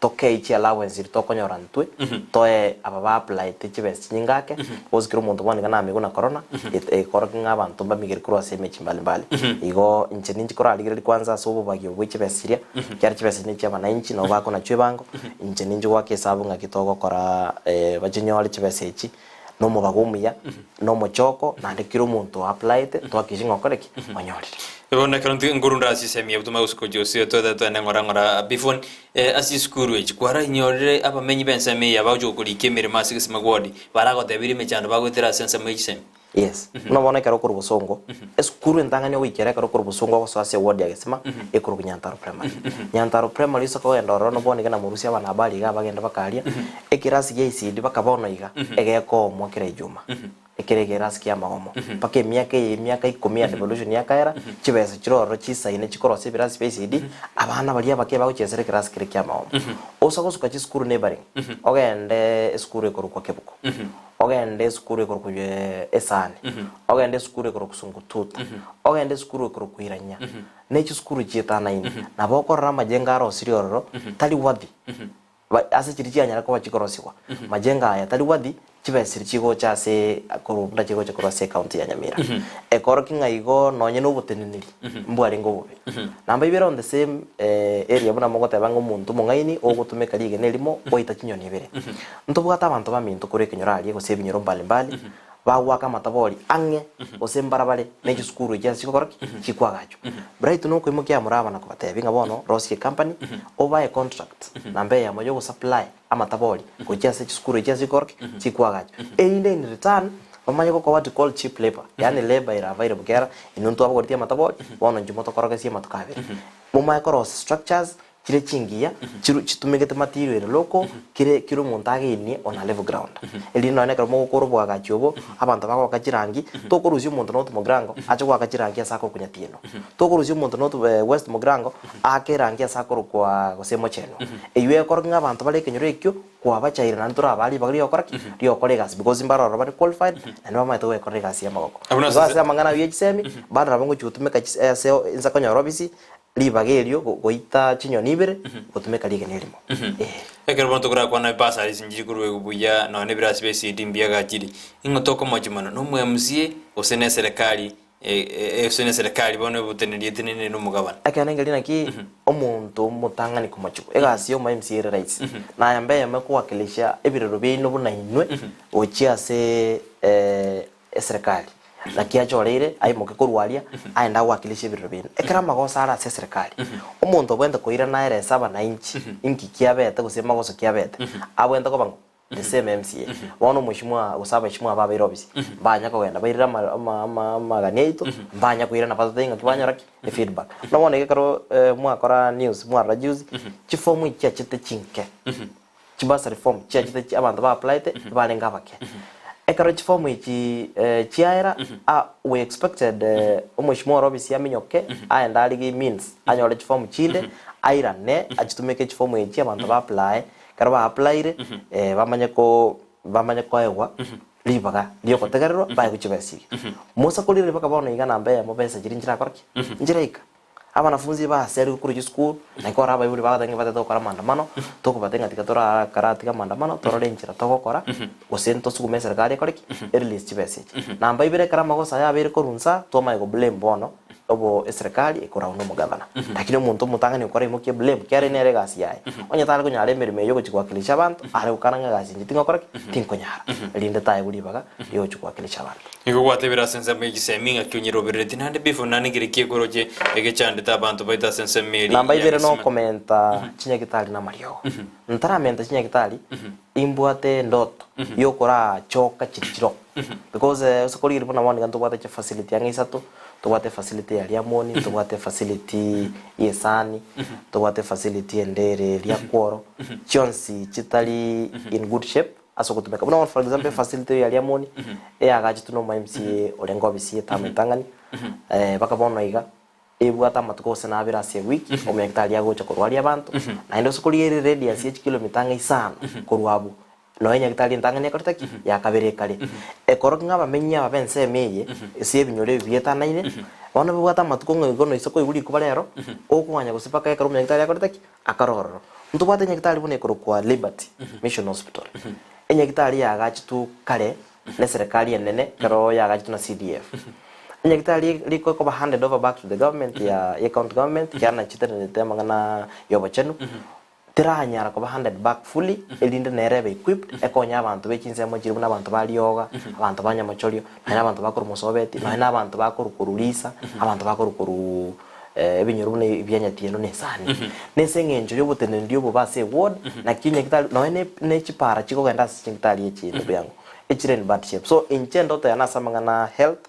Tokei chiallowance chiria tokonyora ntwe, toe aba ba applyete chibesa chinyinge ake, because kera omonto bono iga namigwe na corona, ekorokia ng'a abanto mbamigire korwa ase emechi mbali mbali. Igo inche ninche korarigereria kwanza ase obobagi obo bwe chibesa chiria, ekiagera chibesa echi ne chia abananchi nabo bakonachwa ebango, inche ninche goaka esabu ng'aki togokora bachinyore chibesa echi, na omobago omuya, na omochoko, naende kera omonto o applyete, twakishe ng'a okore ki? Onyorire. Bono ekero nti nkorunda ase esemi ya botoma gose gochia gose twete twende ng'ora ng'ora before ase chisukuru echi kwarainyore abamenyi b'ensemo eye abagochia gokorika emeremo ase egesima ward baragotebirie emechando bagoetera ase ensemo ye chisemi? Yes. Buna bono ekero okorwa bosongo, esukuru entang'ani ogoikera ekero okorwa bosongo ogosoa ase eward ya Gesima, ekorokwa Nyantaro Primary. Nyantaro Primary ase okogenda ororo nobwo niga namorusia abana abare iga abagende bakaria, ekerasi gia ECD baka bono iga, egekoomwa kera ijuma. Ekere ekerasi kia amagomo. Mpaka emiaka eye emiaka ikomi ya devolution yakaera, chibesa chire ororo chisaine chikorosia ebirasi bia ECD, abana baria abake bagochiesera ekerasi keria kia amagomo. Osa gosuka chisukuru neighbouring, ogende esukuru ekorokwa Kebuko, ogende esukuru ekorokwa Esani, ogende esukuru ekorokwa Sungututa, ogende esukuru ekorokwa Iranya, ne chisukuru chietanaine. Nabo okorora amajengo arosirie ororo, tari worthy. Ba ase chiria chianyara koba chikorosigwa, majengo aya tari worthy, chibesa chiria chigocha ase korwa buna chigocha korwa ase ecounty ya Nyamira. Ekorokia ng'a igo nonye na oboteneneri mbwarenge obobe. Namba ibere on the same area buna mogoteba ng'a omonto omong'aini ogotumeka rigena erimo goita chinyoni ibere. Ntobwate abanto baminto korwa ekenyoro aria gose ebinyoro mbali mbali, bagoaka amatabori ang'e gose mbarabare ne chisukuru echi ase chigokora ki? Chikwagachwa. Bright nokoimokia amura aba na kobatebia ng'a bono rosia ecompany obae contract namba eyemo ya ogosupply amatabori gochia ase chisukuru echi ase chigokora ki? Chikwagachwa. Erinde in return bamanye gokoa what you call cheap labour yaani labour ere available ekiagera inwe ntwabogoretie amatabori bono inchuo motokorogesie amatuko abere. Momanye korosia structures Chire chingiya, chiru chitumegete material ere local, kere kera omonto agenie on a level ground. Erinde nonye ekero mogokora oboagachi obo, abanto bagoaka chirangi, tokorusia omonto north Mugirango ache goaka chirangi ase akorokwa Nyatieno. Tokorusia omonto north West Mugirango aake erangi ase akorokwa gose Mochenwa. Eywo ekorokia ng'a abanto bare ekenyoro ekio, kwabachaire naende torabaa ribaga riogokora ki? Riogokora egasi because mbare ororo bare qualified, naende bamaete goekorera egasi y'amagoko. Abwo Igo nase ase amang'ana aywo ya chisemi, bado nabo ngochia gotumeka chis ase inse konyora obisi, Ribaga erio goita chinyoni ibere, gotumeka rigena erimo. Ee. Ekero bono tokorakwana ebasari chinchiri korwa igwe buya nonya na ebirasi bia ECD mbuya gachiri, ing'o tokomochia mono? Na omo MCA gose na eserekari gose na eserekari bono eboteneri etenenire na omogabana? Ekeene nkeria naki omonto omotang'ani komochigwa, egasi ya omo MCA ere rahisi. Naye mbe eyemo ekowakilisha ebirero biaino buna inwe gochia ase eserekari, naki achoreire aimoke korwa aria, aende agoakilishe ebirero biaino. Ekero amagoso are ase eserekari, omonto obwenerete koirana aerese abanainchi inki kiabete gose magoso ki abete, abwenerete koba ng'o? The same MCA. Bono omweshimiwa gose abeshimiwa aba abaire ofisi, mbanya kogenda bairire ama- ama- ama- amagani aito, mbanya koirana batotebie ng'aki banyora ki? Efeedback. Buna bono iga ekero mwakora news mwarora juzi, chifomu echi chiachete chinke, chibursary form chiachete chi abanto ba applyete barenge abake. Ekero chifomu echi chiaera, ah we expected omweshimiwa ore ofisi aminyoke, aende arigie means, anyore chifomu chinde, airane achitumeke chifomu echi abanto ba apply, Ekero ba applyire, bamanye ko bamanye koegwa ribaga riogotegererwa baegwe chibesa iga. Musa korire ribaga bono iga namba eyemo besa chiria nchirakora ki? Nchiraika. Abanafunzi baserigwe korwa chisukuru, naki ore abaibori bagoteba ng'a batete gokora amaandamano, tokobatebia ng'a tiga torakaratiga amaandamano, torore enchera togokora, gose ntosugume eserekari ekore ki? Erelease chibesa echi. Namba ibere ekero amagoso aya abeire korwa nsa, twamanya ko blame bono, obo eserekari ekoragwa na omogavana. Lakini omonto omotang'ani okora aimokie blame, kiagera ere nere egasi yaye. Onye tare konyara emeremo eyio ogochia kowakilisha abanto, are gokana ng'a egasi inche tingokora ki? Tinkonyara. Erinde taegwe ribaga riogochia kowakilisha abanto. Nigo gwatebire ase ensemo ye chisemi ng'aki onyeroberereti naende bifo nane kere kiekoroche egechandete abanto baito ase ensemo eria Namba ya ibere gesima. nokomenta chinyagitari namariogo. Ntaramenta chinyagitari, imbwate endoto yokorachoka chiria chiroo. Because ase korigereria buna bono iga ntobwate chifacility ang'e isato, ntobwate efacility ya Riamoni, ntobwate efacility ya Esani, ntobwate efacility ende ere Riakworo, chionsi chitari in good shape ase ogotumeka. Buna bono for example efacility ya Riamoni, eyagachetwe na omo MCA orenge ofisi ye term entang'ani, mpaka bono iga, ebwate amatuko gose nabere ase ewiki, omonyagitari agocha korwaria abanto, naende ase korigereria radius ye chikilomita ang'e isano korwa abwo, nonya enyagitari entang'ani ekorete ki? Ya kabere ekare. Ekorokia ng'a abamenyi aba b'ensemo eye, ase ebinyoro ebi bietanaine, bono bibwate amatuko ng'a igo noise koigwa rikuba rero, okoganya gose mpaka ekero omonyagitari akorete ki? Akare ororo. Ntobwate enyagitari buna ekorokwa Liberty Mission Hospital. Enyagitari yaagachetwe kare neserekari enene ekero yaagachetwe na CDF. Enyagitari riko ekoba handed over back to the government ya ye county government, ekiagera nachitenerete amang'ana ya obochenu, teranyara koba handed back fully erinde nere ebe equipped ekonye abanto be chinsemo chiria buna abanto ba Rioga, abanto ba Nyamochorio, nonya na abanto bakorwa Mosobeti, nonya na abanto bakorwa korwa Risa, abanto bakorwa korwa ebinyoro buna ebia Nyatieno na Esani. Na ase eng'encho y'oboteneneri obobe ase eward, naki enyagitari nonya ne ne chipara chikogenda ase chinyagitari echi ndugu yangu, echire in bad shape. So inche endoto yane ase amang'ana a health,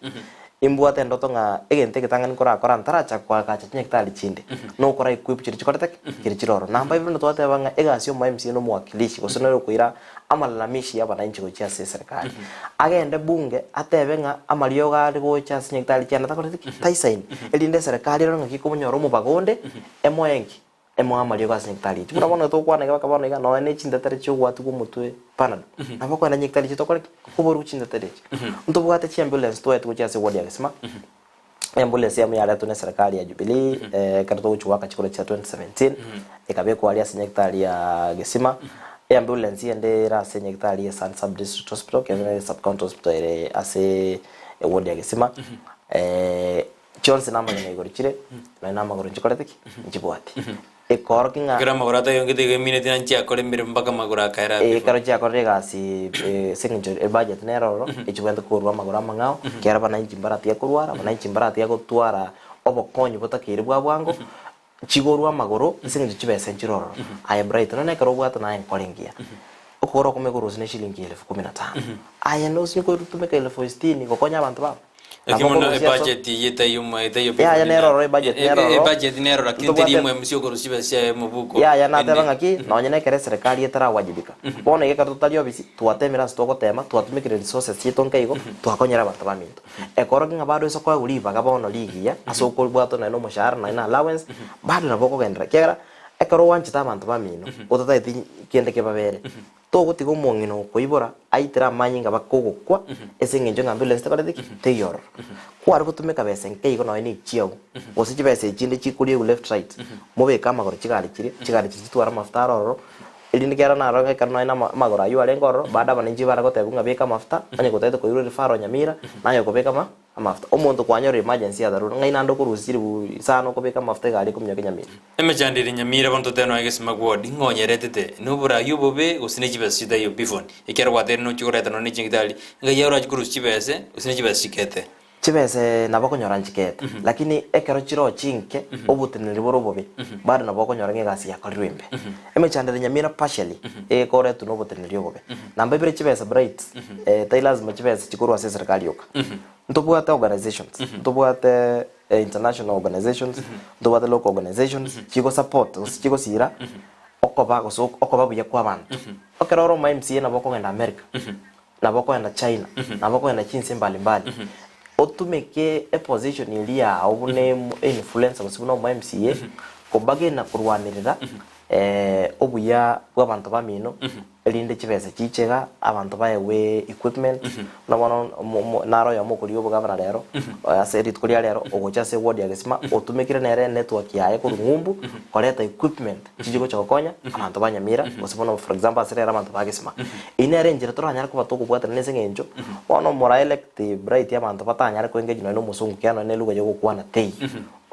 Nimbwate endoto ng'a egento egetang'ani nkorakora ntarachaka koagacha chinyagitari chinde, nokora equip chiria chikorete ki? Chiria chire ororo. Namba ibere twateba ng'a egasi ya omo MCA na omowakilishi gose nere okoira amalalamishi ya abananchi gochia ase eserekari. Agende bunge atebe ng'a amariogo are gocha ase chinyagitari chiane takoreti ki? Taisaini. Erinde eserekari erore ng'aki ekonyora omobaga onde emoe nki? Emoe amariogo ase nyagitari echi. Buna bono togokwana iga mpaka bono iga nonya ne chintetere chi'ogwatigwa omotwe panado. Nabo okoenda nyagitari echi tokore ki? Koborwa chintetere echi. Ntobwate chiambulance twaetwe gochia ase eward ya Gesima, eambulance eyemo yaretwe ne eserekari ya Jubilee ekero togochia goaka chikura chia 2017, ekabekwa aria ase nyagitari ya Gesima. Eambulance ende ere ase nyagitari ya Sand Sub District Hospital, kende nere Sub County Hospital ere ase eward ya Gesima. Chionsi namagena igoro chire, nonya namagoro nchikorete ki? Nchibwati. Ekoorokia ng'a Ekero amagoro atayongete igo emineti na nchiakora emeremo mpaka amagoro akaera Eh, ekero chiakorire egasi eh, ase eng'encho ebudget nere ororo, echibwenerete korwa amagoro amang'ao, ekiagera abananchi mbaratiga korwara, abananchi mbaratiga gotwara obokonyi botakeire bwa bwango, chigorwe amagoro ase eng'encho chibesa nchire ororo. Aye Bright, nonya ekero obwate naye enkoro engiya, okogoro okomo ekorosia ne shilingi elfu kumi na tano, aye nosinye kotumeka elfu sitini gokonya abanto babo? Lakini Nabo mono okorusia ase ebudget eyio etaiyo mo etaiyo Yaya nere ororo ebudget nere ororo. Ebudget nere ororo lakini teri Ntobwate omwemsi okorusia chibesa chiaye mobuko. Yaya nateba Ende ng'aki nonye nekero eserekari etarawajibika. Bono iga ekero totari obisi twatemire ase togotema twatumekire resources chiaito nka igo twakonyera abanto baminto. Ekorokia ng'a bado ase okoegwa ribaga bono rigiya ase okobwatwa nonya na omoshahara nonya na allowance bado nabo okogenderera ekiagera ekero oanchete abanto bamino otatageti kende kebabere Togotiga omong'ina okoibora aitere amanyinga mpaka ogokwa ase eng'encho ng'a ambulance tekoreti ki? Teiyo ororo. Kware gotumeka besa enke igo nonya ne echiago, gose chibesa echinde chikoriegwa left right, mobeke amagoro chigari chiria, chigari chiria chitware amafuta aro ororo, erinde ekero naro ekero nonya na amagoro aywo arenge ororo, bado abananchi bare gotebigwa ng'a beka amafuta, onye gotagete koirwa referral Nyamira, naye okobeka ama amafuta. Omonto kwanyora emergency ya dharura, ng'ai naende okorusia chilifu isano okobeka amafuta egari ekominyoka Nyamira? Emechando ere Nyamira bono totebe nonya egesima gwodi, ng'a onyeretete noborai obobe gose ne chibesa chitaiyo bifoni, ekiagera gwateire nochia koreta nonya ne chigitari, ng'ai aye orachie korusia chibese gose ne chibesa chikete. Chibese nabo okonyora nchikete, lakini ekero chiroo chinke, oboteneneri bore obobe, bado nabo okonyora ng'a egasi yakorirwe embe. Emechando ere nyamira partially, egokoretwa na oboteneneri obobe. Namba ibere chibesa bright, tai lazima chibesa chikorwa ase eserikali yoka. Ntobwate organizations, ntobwate international organizations, ntobwate local organizations, chigo support gose chigosira okoba gose okoba buya kwa abanto. Ekero ore omo MCA nabo okogenda America. Nabo okogenda China, nabo okogenda chinse mbali mbali, otumeke eposition eria yao buna influencer gose buna omo MCA, kobagena korwanerera obuya bw'abanto bamino, erinde chibesa chiche iga, abanto baegwe equipment, buna bono omo naro oyomo okorigia obogavana rero, ase rituko ria rero, ogocha ase eward ya Gesima, otumekire nere enetwork yaye korwa ng'umbu, koreta equipment. Chichi gocha gokonya abanto ba Nyamira, gose bono for example ase rero abanto ba Gesima. Eyio nere enchera toranyare koba tokobwatana nese eng'encho, bono omora elect Bright abanto batanyare ko engage nonye na omosongo ekiagera nonye na elugha ya ogokwana teiyo.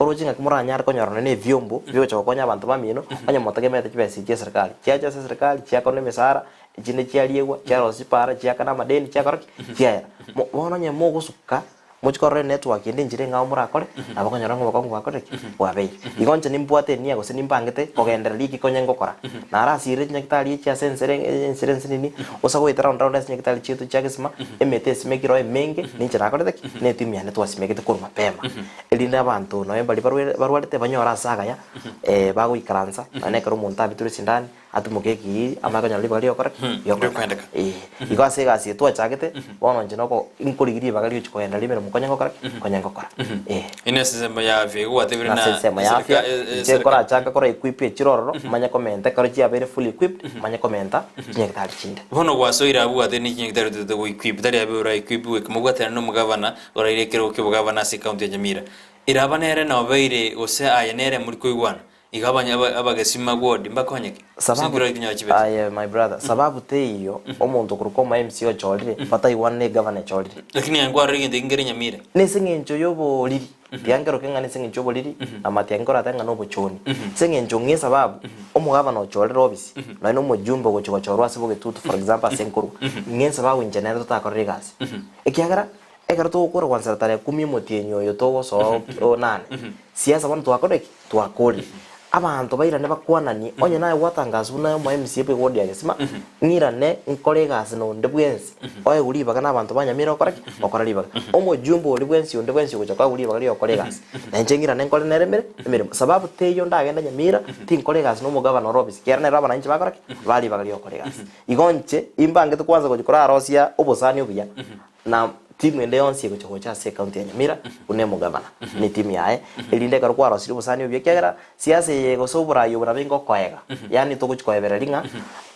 Oroche ng'aki moranyare konyora nonye na ebiombo bigocha gokonya abanto bamino, onye motegemeete chibesa echi chia eserikali. Chiacha ase eserikali, chiakorwa emesara, echinde chiariegwa, chiarosia chipara, chiakana amadeni, chiakora ki? Chiaera. Mo bono onye mogosuka. Mochie korora enetwork ende enchera eng'ao morakore, nabo okonyora ng'a obokong'u bwakorire ki? Bwabeire. Igo inche nimbwate enia gose nimbangete kogendereria eki konya ngokora. Narasirire chinyagitari echi ase ensere ensere ensinini, gose goeta round round ase chinyagitari chiaito chia gesima, emete esimekire oo emenge, ninche nakorete ki? Na etimu yane twasimegete korwa mapema. Erinde abanto nonye baria barwaire barwarete banyore ase agaya, bagoikaransa, nonye na ekero omonto abetirwe esindani, Atimoke ekiriri, amanye konyora ribaga ri'ogokora ki? Ri'okoendeka. Ee. Igo ase egasi eye twachagete, bono inche noko nkorigia ribaga riochia kogenderera emeremo konya ngokora ki? Konya ngokora. Ee. Ine ase ensemo ya afya, igo gwatebire Nase na ensemo ya afya, eserika- e- inche eserika- nkorachaka kora equip echire ororo, manye komenta ekero chiabeire fully equipped, manye komenta chinyagitari chinde. Bono gwasoire abwo gwatebire ne chinyagitari otagete go equip, tari abe ora equip goika mobwatane na omogavana oraire ekerogo kia obogavana ase ecounty ya Nyamira. Eraba nere nobeire gose aye nere mori koigwana, Igo abanya abagesima ward mbakonyeke? Gose Sababu nkirore kinyora chibesa? aye my brother sababu teiyo omonto okorokwa omo MC ochorire bataigwane ne egavana echorire. Lakini aye nkwarora egento eki nkere Nyamira. Nese eng'encho yoboriri tiga nkeroke ng'a nese eng'encho yoboriri ama tiga nkorate ng'a nobochoni. Ase eng'encho ng'a esababu omogavana ochorire ofisi nonye na omojumbe ogochia gochorwa ase bogetutu for example ase nkorwa ng'a esababu inche nere totakorera egasi. Ekiagera ekero togokora kwansa tarehe kumi omotienyi oyo togosoa onane siasa bono twakorire ki? Twakorire. Abanto bairane bakwananie, onye naye gwatangaswa buna omo MCA bwe ward ya Gesima, ng'irane nkore egasi na onde bwensi, oegwe ribaga na abanto ba Nyamira okore ki? Okore ribaga. Omojumbe oria bwensi onde bwensi ogocha koegwa ribaga ria gokora egasi, na inche ng'irane nkore nere emere emeremo. Sababu teiyo ndagende Nyamira, tinkora egasi na omogavana ore ofisi, ekiagera nere abananchi bakora ki? Bare ribaga ria gokora egasi. Igo inche, imbangete kwanza gochia korarosia obosani obuya, Na timu ende yonsi egocha gocha ase ecounty ya Nyamira buna emogavana na etimu yaye, erinde ekero kwarosirie obosani obuya ekiagera siasa eye gose oborai obo nabo ingokoega, yaani togochi koebereria ng'a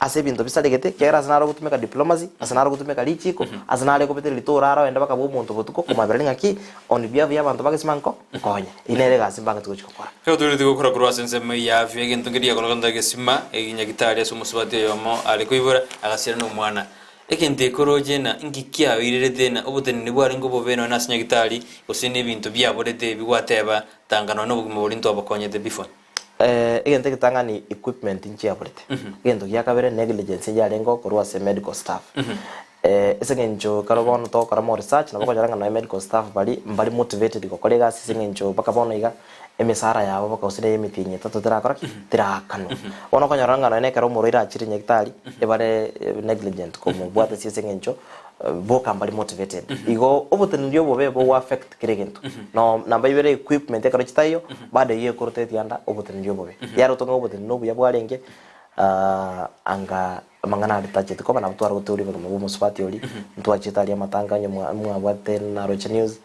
ase ebinto bisaregete ekiagera ase naro ogotumeka diplomacy, ase naro ogotumeka richiko, ase nare kobetereria torare ogende mpaka bwa omonto botuko komoebereria ng'aki on behalf ya abanto bagesima nko nkonye. Eyio nere egasi mbangete gochi gokora. Ekero toreti gokora korwa ase ensemo eye ya afya, egento nkeria giakoreka ntagesima, eginyagitari ase omosubati oyomo are koibora, agasira na omwana. Egento ekoroche na inki kiabeirerete na oboteneneri bwarenge obobe nonya nase nyagitari, gose nebinto biaborete ebi gwateba, tanga nonya nobogima boria ntwabokonyete before. Egento egetang'ani equipment nchiaborete. Egento gia kabere negligence yarengeo korwa ase medical staff. Ase eng'encho ekero bono togokora more research nabo okonyora ng'a nonya medical staff baria mbari motivated gokora egasi ase eng'encho mpaka bono iga emesara yabo mpaka gose neye emetienyi etato terakora ki? Teraakanwa. Bono okonyora ng'a nonya ekero omorwaire achire nyagetari, ebare negligent komobwata ase ase eng'encho boka mbari motivated. Igo oboteneneri obobe bogo affect kera egento. No namba ibere equipment ekero chitaiyo, bado eyio ekoroteti anda oboteneneri obobe. Yare gotoka ng'a oboteneneri obuya bwarenge anga Amang'ana aria tacheti koba nabo tware gotoria obogima bwa omosubati oria, ntwachete aria amatanga onye mwa mwabwate naroche news,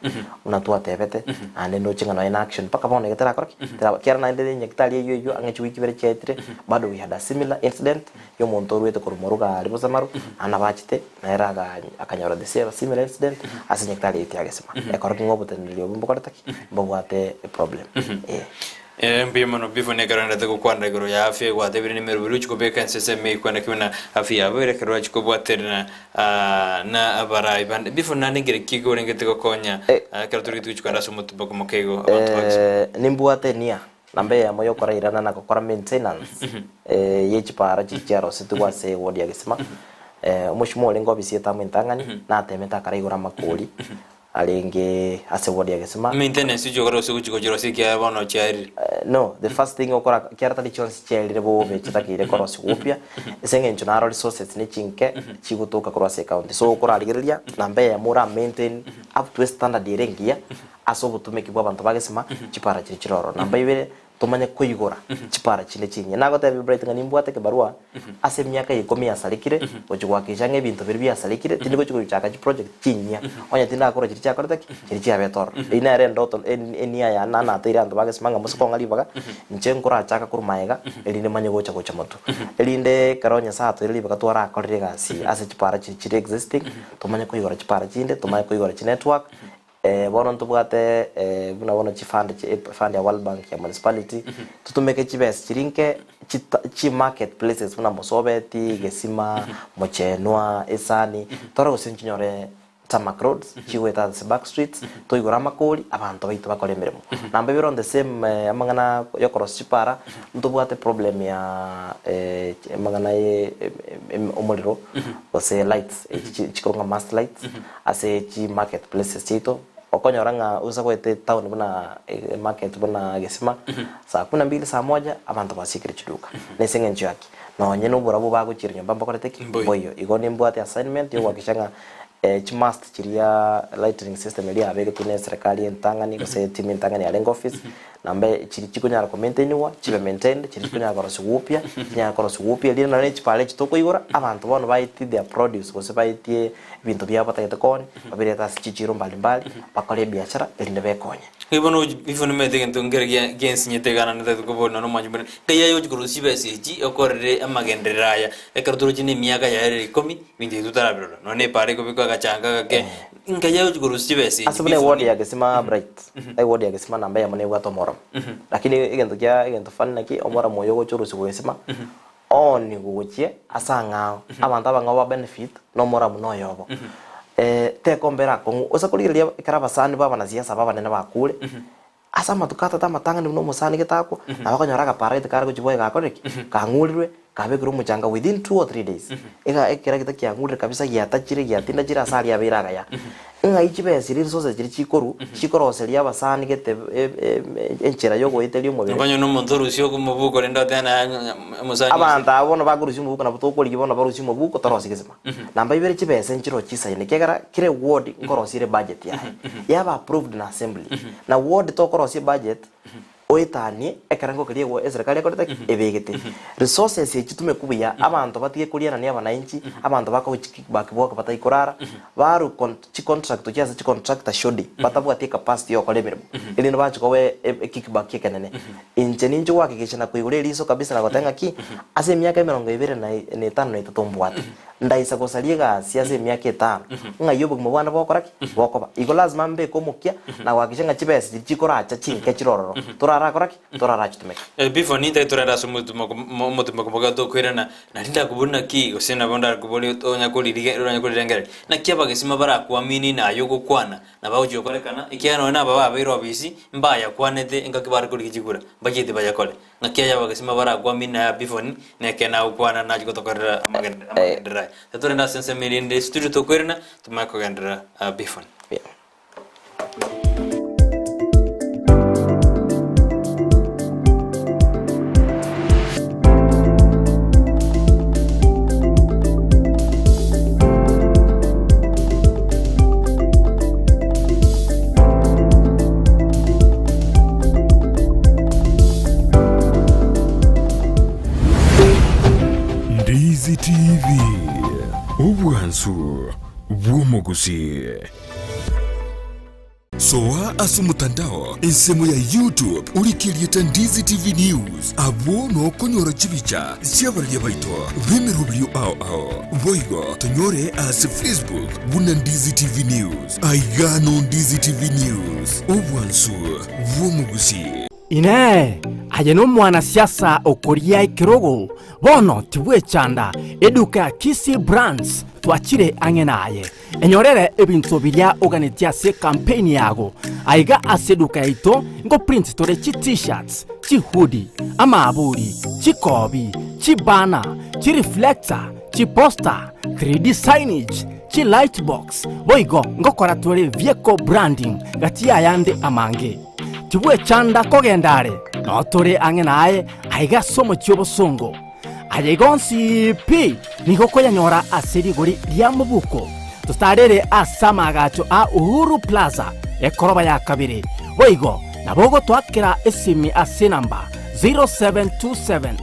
buna twatebete, naende ndoche ng'a nonya na action mpaka bono iga terakora ki? Teraba ekiagera naende nyagetari eywo eywo ang'e chiwiki ibere chiaetire, bado we had a similar incident ya omonto orwete korwa moruga aria bosamaru, naende nabo achete, nere aga akanyora the same similar incident ase nyagetari eywo tiagesima. Ekero ki ng'a oboteneneri obwo mbokorete ki? Mbobwate eproblem, eh. Ee, mbuya mono before nekero ndete gokwanera igoro ya afya gwatebire nemeroberi ochia kobeka ensese ime ekwenda ki buna afya yabo ere ekero ochia kobwaterana na abarai bande before naende nkere ki orengete gokonya ekero torigete gochia kogenda ase omotuboka mokeigo abanto ba Gusii. Nimbwate enia namba eyemo yokora irana na gokora maintenance ye chipara chiria chiarosetigwe ase eward ya Gesima. Omoshimo orenge ofisi etamu entang'ani natemete akara igoro amakori. Arenge ase ward ya Gesima. Maintenance chio okore gose gochi gochirosia ekiagera bono chiarire. No, the first thing okora kiara tari chionsi chiarire bobe chitakeire korosigwa upya, ase eng'encho naro resources ne chinke chigotoka korwa ase ecounty. So okorarigereria namba eyemo ora maintain up to a standard ere engiya ase obotumeki bwa abanto ba Gesima, chipara chiria chire ororo. Namba ibere, tomanye koigora chipara chinde chinyia. Nagotebia Bright ng'a nimbwate ekebarua ase emiaka eye ikomi yasarekire, gochia gohakikisha ng'a ebinto biria biasarekire, tindi gochia gochaka chiproject chinyia, onye tindakora chiria chiakorete ki? Chiria chiabete ororo. Eyio nere endoto enia yane naende nateire abanto bagesima ng'a mose kong'a ribaga, inche nkorachaka korwa magega, erinde manye gocha gocha motwe. Erinde ekero Nyasaye atoire ribaga twarakorire egasi ase chipara chiria chire existing, tomanye koigora chipara chinde, tomanye koigora chinetwork, Bono ntobwate buna bono chifund chi fund ya World Bank ya municipality, totumeke chibesa chiria nke chita chi market places buna Mosobeti, Gesima, Mochenwa, Esani, tore gose nchinyore tarmac roads chigoeta ase back streets, toigore amakori abanto baito bakore emeremo. Namba ibere on the same amang'ana yokorosia chipara, ntobwate problem ya amang'ana ye omorero gose lights echi chikorwa ng'a mast lights. Ase chi market places chiaito, okonyora ng'a gose goeta etown buna emarket buna Gesima, saa kumi na mbili, saa moja, abanto basiekire chiduka. Nese eng'encho ya ki? Nonye na oborabu bagochiera nyomba mbakorete ki? Mboiyo. Mboiyo. Igo nimbwate assignment ya gohakikisha ng'a chimast chiria lightning system eria yabegetwe na eserekari entang'ani gose etimu entang'ani yarenge office, Namba chiria chikonyara komaintainigwa chibe maintained, chiria chikonyara korosigwa upya, chinyare korosigwa upya, erinde nonye ne chipara echi tokoigora, abanto bono baetie their produce gose baetie ebinto biabo batagete koonia, babirete ase chichiro mbali mbali, bakore ebiashara erinde bekonye. Bono igo nimanyete egento nkere gia giansinyete iga naende ntagete koboria nonye omwanchi buna, nkai aye ogochia korusia chibesa echi okorere amagenderero aya, ekero toroche na emiaka yaerire ikomi, ebinto ebi totarabirora, nonye na epara ekobekwa agachanga gake, nkai aye ogochia korusia chibesa echi Ase buna eward before ya Gesima Bright, eward ya Gesima namba eyemo nebwate omoromo. Lakini egento kia egento funny naki, omoromo oyo ogocha orusigwa Gesima, oonigwe gochia ase ang'ao, abanto abang'ao ba benefit na omoramo na oyobo. Tekombera akong'u, ase korigereria ekero abasani ba abanasiasa aba abanene bakure, Ase amatuko atato amatang'ani buna omosani getakwa, nabo akonyora agaparagete kare gochia bwoye gakorire ki? Kang'urirwe, kabekirwe omochanga within 2 or 3 days. Ega ekeragita kiang'urire kabisa giatachire giatindachire ase aria abeire agaya. Ng'ai chibesa chiria resources chiria chikorwa, chikoroseria abasani gete enchera yogoeteria omobere. Okonyora omonto orusia omobuko rende otebe naye omosani ose. Abanto abwo bono bakorusia omobuko nabo tokorigia bono barusie omobuko torosie gesima. Namba ibere chibesa nchiroo chisaine ekiagera kera eward nkorosia ere budget yaye yaba approved na assembly na ward tokorosia ebudget oetanie ekerengo keria ewa eserekari ekorete ki? Ebegete. Resources echi chitumekwe buya abanto batige korianania abanainchi abanto bakoba chikickback boka batai korara barwe con chicontract gochia ase chicontractor shoddy batabwati ecapacity ya gokora emeremo erinde bache koba ekickback ekenene. Inche ninche gohakikisha na koigora eriso kabisa na goteba ng'aki, ase emiaka emerongo ebere na na etano na etato mbwate, ndaisa gosaria egasi ase emiaka etano, ng'ai obogima bwane bogokora ki? Bokoba. Igo lazima mbeke omokia na gohakikisha ng'a chibesa chiria chikoracha chinke chire ororo, torarakora ki? Torarachitumeke. Before nintake torende ase omotumo omotumo koboka tokoirana, nari ndakobori naki gose nabo ndakobori onya koririgia onya korirengereria, naki abagesima barakuamini naye ogokwana, Na bagochia gokorekana, ekiagera nonya naba babeire obisi, mbayakwanete engaki bare korigia chikura, mbachiete bayakore. Ng'aki aya abagesima barakwamini na Abifoni, na ekeene agokwana nachie gotokorera amagenderero aya. Titorende ase ensemo eria ende studio tokoirana, tomanye kogenderera Abifoni. Ndizi TV, obwansu bw'omogusii. Soa ase omotandao ensemo ya YouTube orike erieta Ndizi TV News, abwo nokonyora chibicha chi'abararia baito b'emeroberio ao ao. Boigo tonyore ase Facebook buna Ndizi TV News. Aiga no Ndizi TV News, obwansu bw'omogusii. Inee! Aye nomwanasiasa okoria ekerogo? Bono tibwechanda, eduka ya Kisii Brands twachire ang'e naye. Enyorere ebinto biria oganetie ase ekampeini yago. Aiga ase eduka yaito ngoprint tore chi T-shirts, chihoodie, amaaburi, chikobi, chibanner, chireflector, chiposter, 3D signage, Chi light box, boigo ngokora tore vehicle branding gati y'ayande amange. Tibwechanda kogenda are, noo tore ang'e naye aiga ase omochie obosongo. Aya igo onsi pi nigo okoyanyora ase rigori ria mobuko. Totarere ase amaagacho a Uhuru Plaza, ekoroba ya kabere. Boigo nabo ogotoakera esimi ase enamba 0727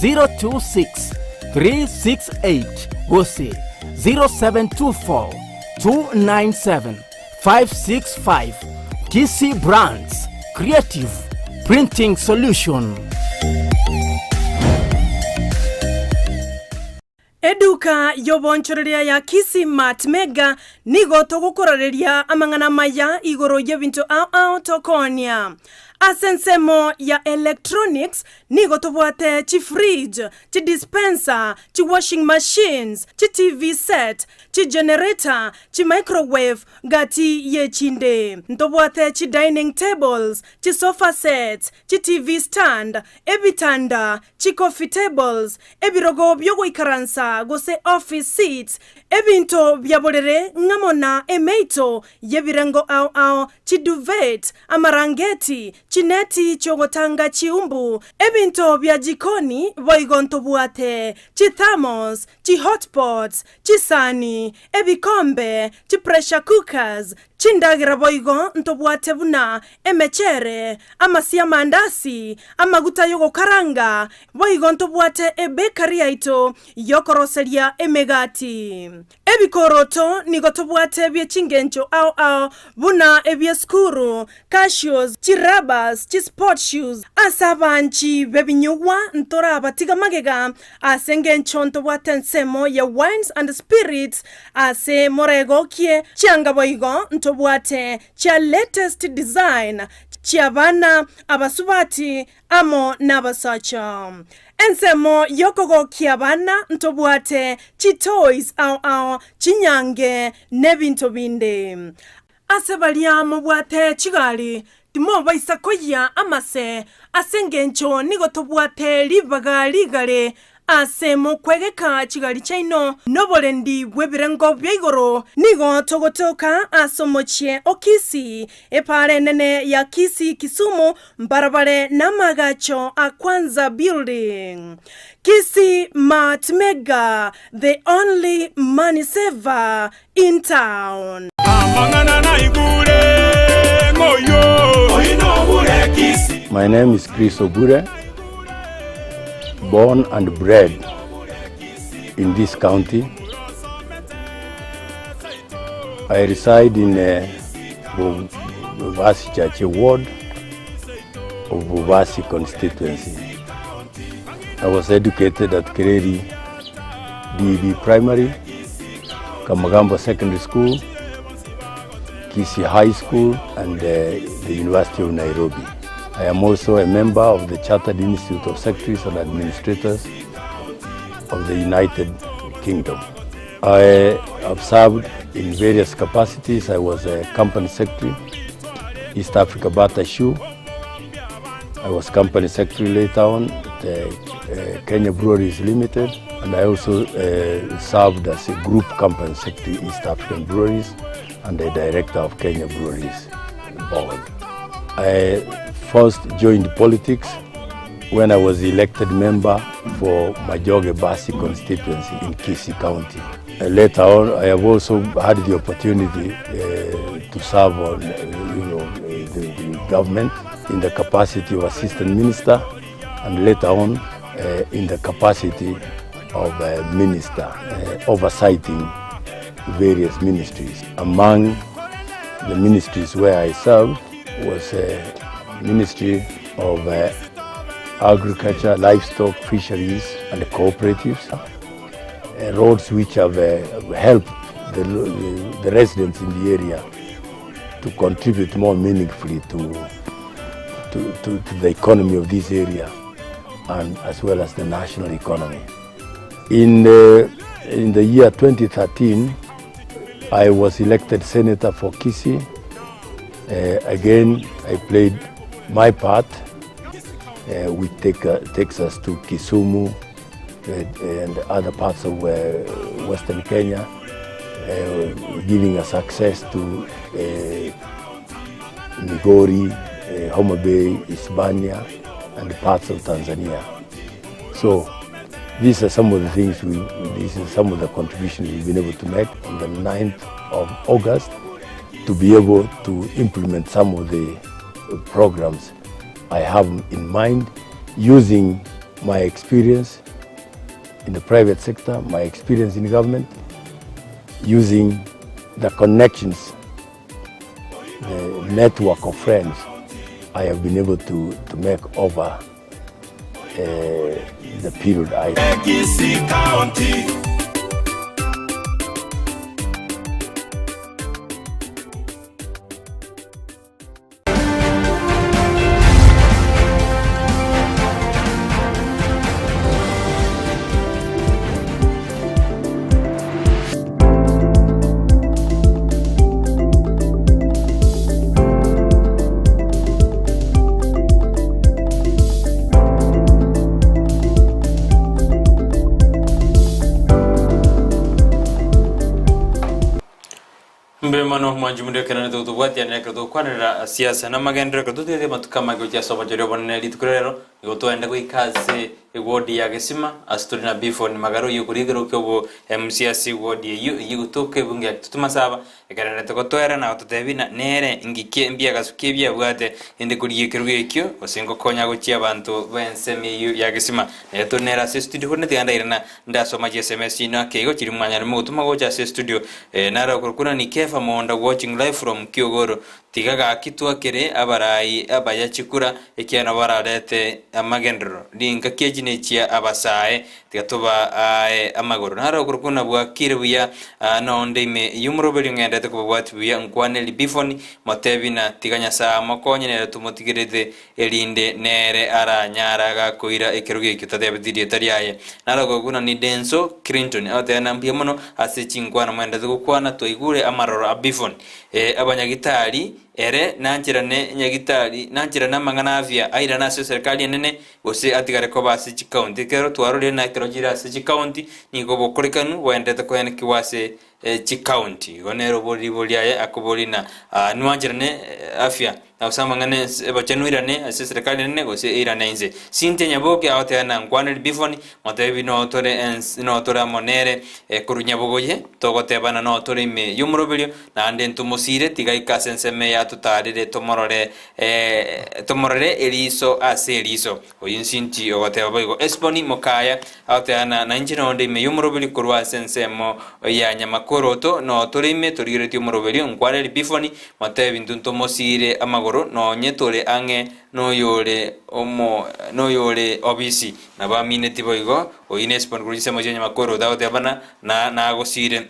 026 368 gose 0724 297 565. Kisii Brands, Creative Printing Solution. Eduka y'obonchoreria ya Kisii Mart Mega nigo togokorareria amang'ana amaya igoro y'ebinto ao ao tokoonia. Ase ensemo ya electronics nigo tobwate chifridge, chidispenser, chiwashing machines, chiTV set, chigenerator, chimicrowave, gati y'echinde. Ntobwate chidining tables, chisofa sets, chiTV stand, ebitanda, chicoffee tables, ebirogo biogoikaransa gose office seats, ebinto bia borere ng'amo na emeito y'ebirengo ao ao, chiduvet, amarangeti, chineti chi'ogotanga chiumbu, ebinto bia jikoni, boigo ntobwate chithermos, chihotpots, chisani, ebikombe, chipressure cookers, chindagera boigo ntobwate buna emechere, amasio 'amandasi, amaguta y'ogokaranga, boigo ntobwate ebakery yaito y'okoroseria emegati. Ebikoroto nigo tobwate bie chingencho ao ao buna ebi'esukuru, cashews, chirabas, chisport shoes. Ase abanchi b'ebinyugwa ntorabatiga magega ase engencho ntobwate ensemo ya wines and spirits ase moregokie chianga boigo ntobwate chia latest design chi'abana, abasubati amo nabasacha. Ensemo y'okogokia abana ntobwate chitoys ao ao, chinyange, nebinto binde. Ase baria mobwate chigari, timobaisa koyia amase, ase engencho nigo tobwate ribaga rigare ase mokwegeka chigari chiaino noborendi bw'ebirengo bia igoro. Nigo togotoka ase omochie o Kisii, epaara enene ya Kisii Kisumu, mbarabare namagacho a Kwanza Building. Kisii Mart Mega, the only money saver in town. Amang'ana naigure ng'oyio. Oyio nobure Kisii. My name is Chris Obure, born and bred in this county. I reside in uh, Buvasi Chache ward of Buvasi constituency. I was educated at Kereri DEB Primary, Kamagambo Secondary School, Kisii High School, and the University of Nairobi. I am also a member of the Chartered Institute of Secretaries and Administrators of the United Kingdom. I have served in various capacities. I was a company secretary, East Africa Bata Shoe. I was company secretary later on at Kenya Breweries Limited, and I also served as a group company secretary, East African Breweries, and the director of Kenya Breweries Board. I first joined politics when I was elected member for Majoge Basi constituency in Kisii County. Later on, I have also had the opportunity to serve on the government in the capacity of assistant minister, and later on in the capacity of a minister, oversighting various ministries. Among the ministries where I served was a Ministry of Agriculture, Livestock, Fisheries and Cooperatives, roads which have helped the residents in the area to contribute more meaningfully to the economy of this area and as well as the national economy. In the year 2013, I was elected senator for Kisii. Again, I played my part, which takes us to Kisumu and other parts of Western Kenya. Giving us access to Migori, Homa Bay, Isebania and parts of Tanzania. So these are some of the things we, these are some of the contributions we've been able to make on the 9th of August to be able to implement some of the programs I have in mind using my experience in the private sector, my experience in government, using the connections, the network of friends I have been able to, to make over uh, the period I Kisii County. Mbuya mono mwanchi munde ekero nete gotobwatianera ekero togokwanerera siasa na amagenderero ekero totete amatuko amake gochia ase obochori obonene rituko ria rero nigo twaenda goika ase eward ya Gesima ase tore na Bifon Magara oyio okorwa ekero kia obo MC ase eward eyio eyio egotoka ebunge ya Kitutu Masaba ekero nete gotoera na gototebia na nere ngikie mbiagasu ki ebi abwate ende korigia ekerogo ekio gose ngokonya gochia abanto b'ensemo eyio ya Gesima nere tore nere ase estudio korende tiga ndairana Ndasoma chiSMS chino ake igo chiri mwanyare mogotoma gocha ase estudio eh, naro okorokwa ni Kefa Monda watching live from Kiogoro tiga gaki twakere abarai abaya chikura ekiagera nabo bararete amagenderero ringaki echi nechia abasae tiga toba ae amagoro naro okorokwa na bwakire buya ah, nonde ime yomoroberio ng'endete kobabwati buya nkwane Libifoni motebi na tiga Nyasae amokonye nere tomotigerete erinde nere aranyare agakoira ekerogo ekio tatebetie rieta riaye. Naro gokuna ni Denso Clinton agoteba na mbuya mono ase chinkwana mwenderete gokwana twaigure amaroro a Bifon ee abanyagitari ere nancherane nyagitari nancherane amang'ana afya airane ase eserikali enene gose atigare koba ase chikaunti ekero twarorire na ekero chire ase chikaunti nigo obokorekanu bwaenderete koenekigwa ase chikaunti. Igo nere oboriri boria aye akoboria na nwancherane afya na gose amang'ana ense ebachenu eirane ase eserekari enene gose eirane inse. Cynthia Nyaboke agoteba na nkwaneri Bifoni motebi notore ens notore amo nere korwa Nyabogoye togotebana notore ime y'omoroberio naende ntomosire tiga aike ase ensemo eye atotarere tomorore tomorore eriso ase eriso. Oyio nsinti ogoteba boigo. Esiboni mokaya agoteba na nainche nonde ime y'omoroberio korwa ase ensemo ya nyamakoroto, noo tore ime torigeretie omoroberio, nkwareri Bifoni, motebi intwe ntomosiire amagoro, nonye tore ang'e noyore omo noyore obisi. Nabo amineti boigo, oyio n'Esiboni korwa chinsemo chia nyamakoroto agoteba na na nagosiire.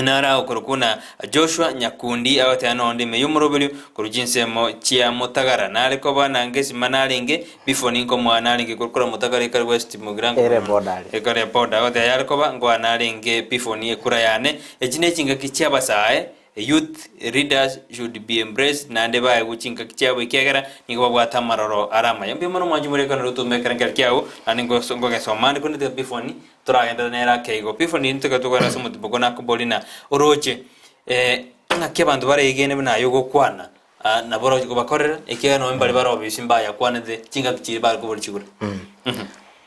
Naro agokorokwa na Joshua Nyakundi agoteba nonde ime y'omoroberio korwa chinsemo chia Motagara nare koba na ngesima narenge before ninkomoa narenge korokora Motagara ekare West Mugirango Ere boda aria. ekare boda agoteba yare koba nkoa narenge before ni ekura yane echi ne chingaki chiabasae youth leaders should be embraced naende baegwe chingaki chiabo ekiagera nigo babwate amaroro are amaya. Mbuya mono mwanche morekane rotume ekero nkero kiao naende nkogesoma ande korende tiga before ni Toragenderere nere ake igo. Before nintwe ekero tokogenda ase omotimboko nakobori na oroche eh, ng'aki abanto baregene buna aye ogokwana ah, nabo oroche kobakorera ekiagera nonye mbare bare obisi mbayakwanete chingaki chiria bare kobori chigura.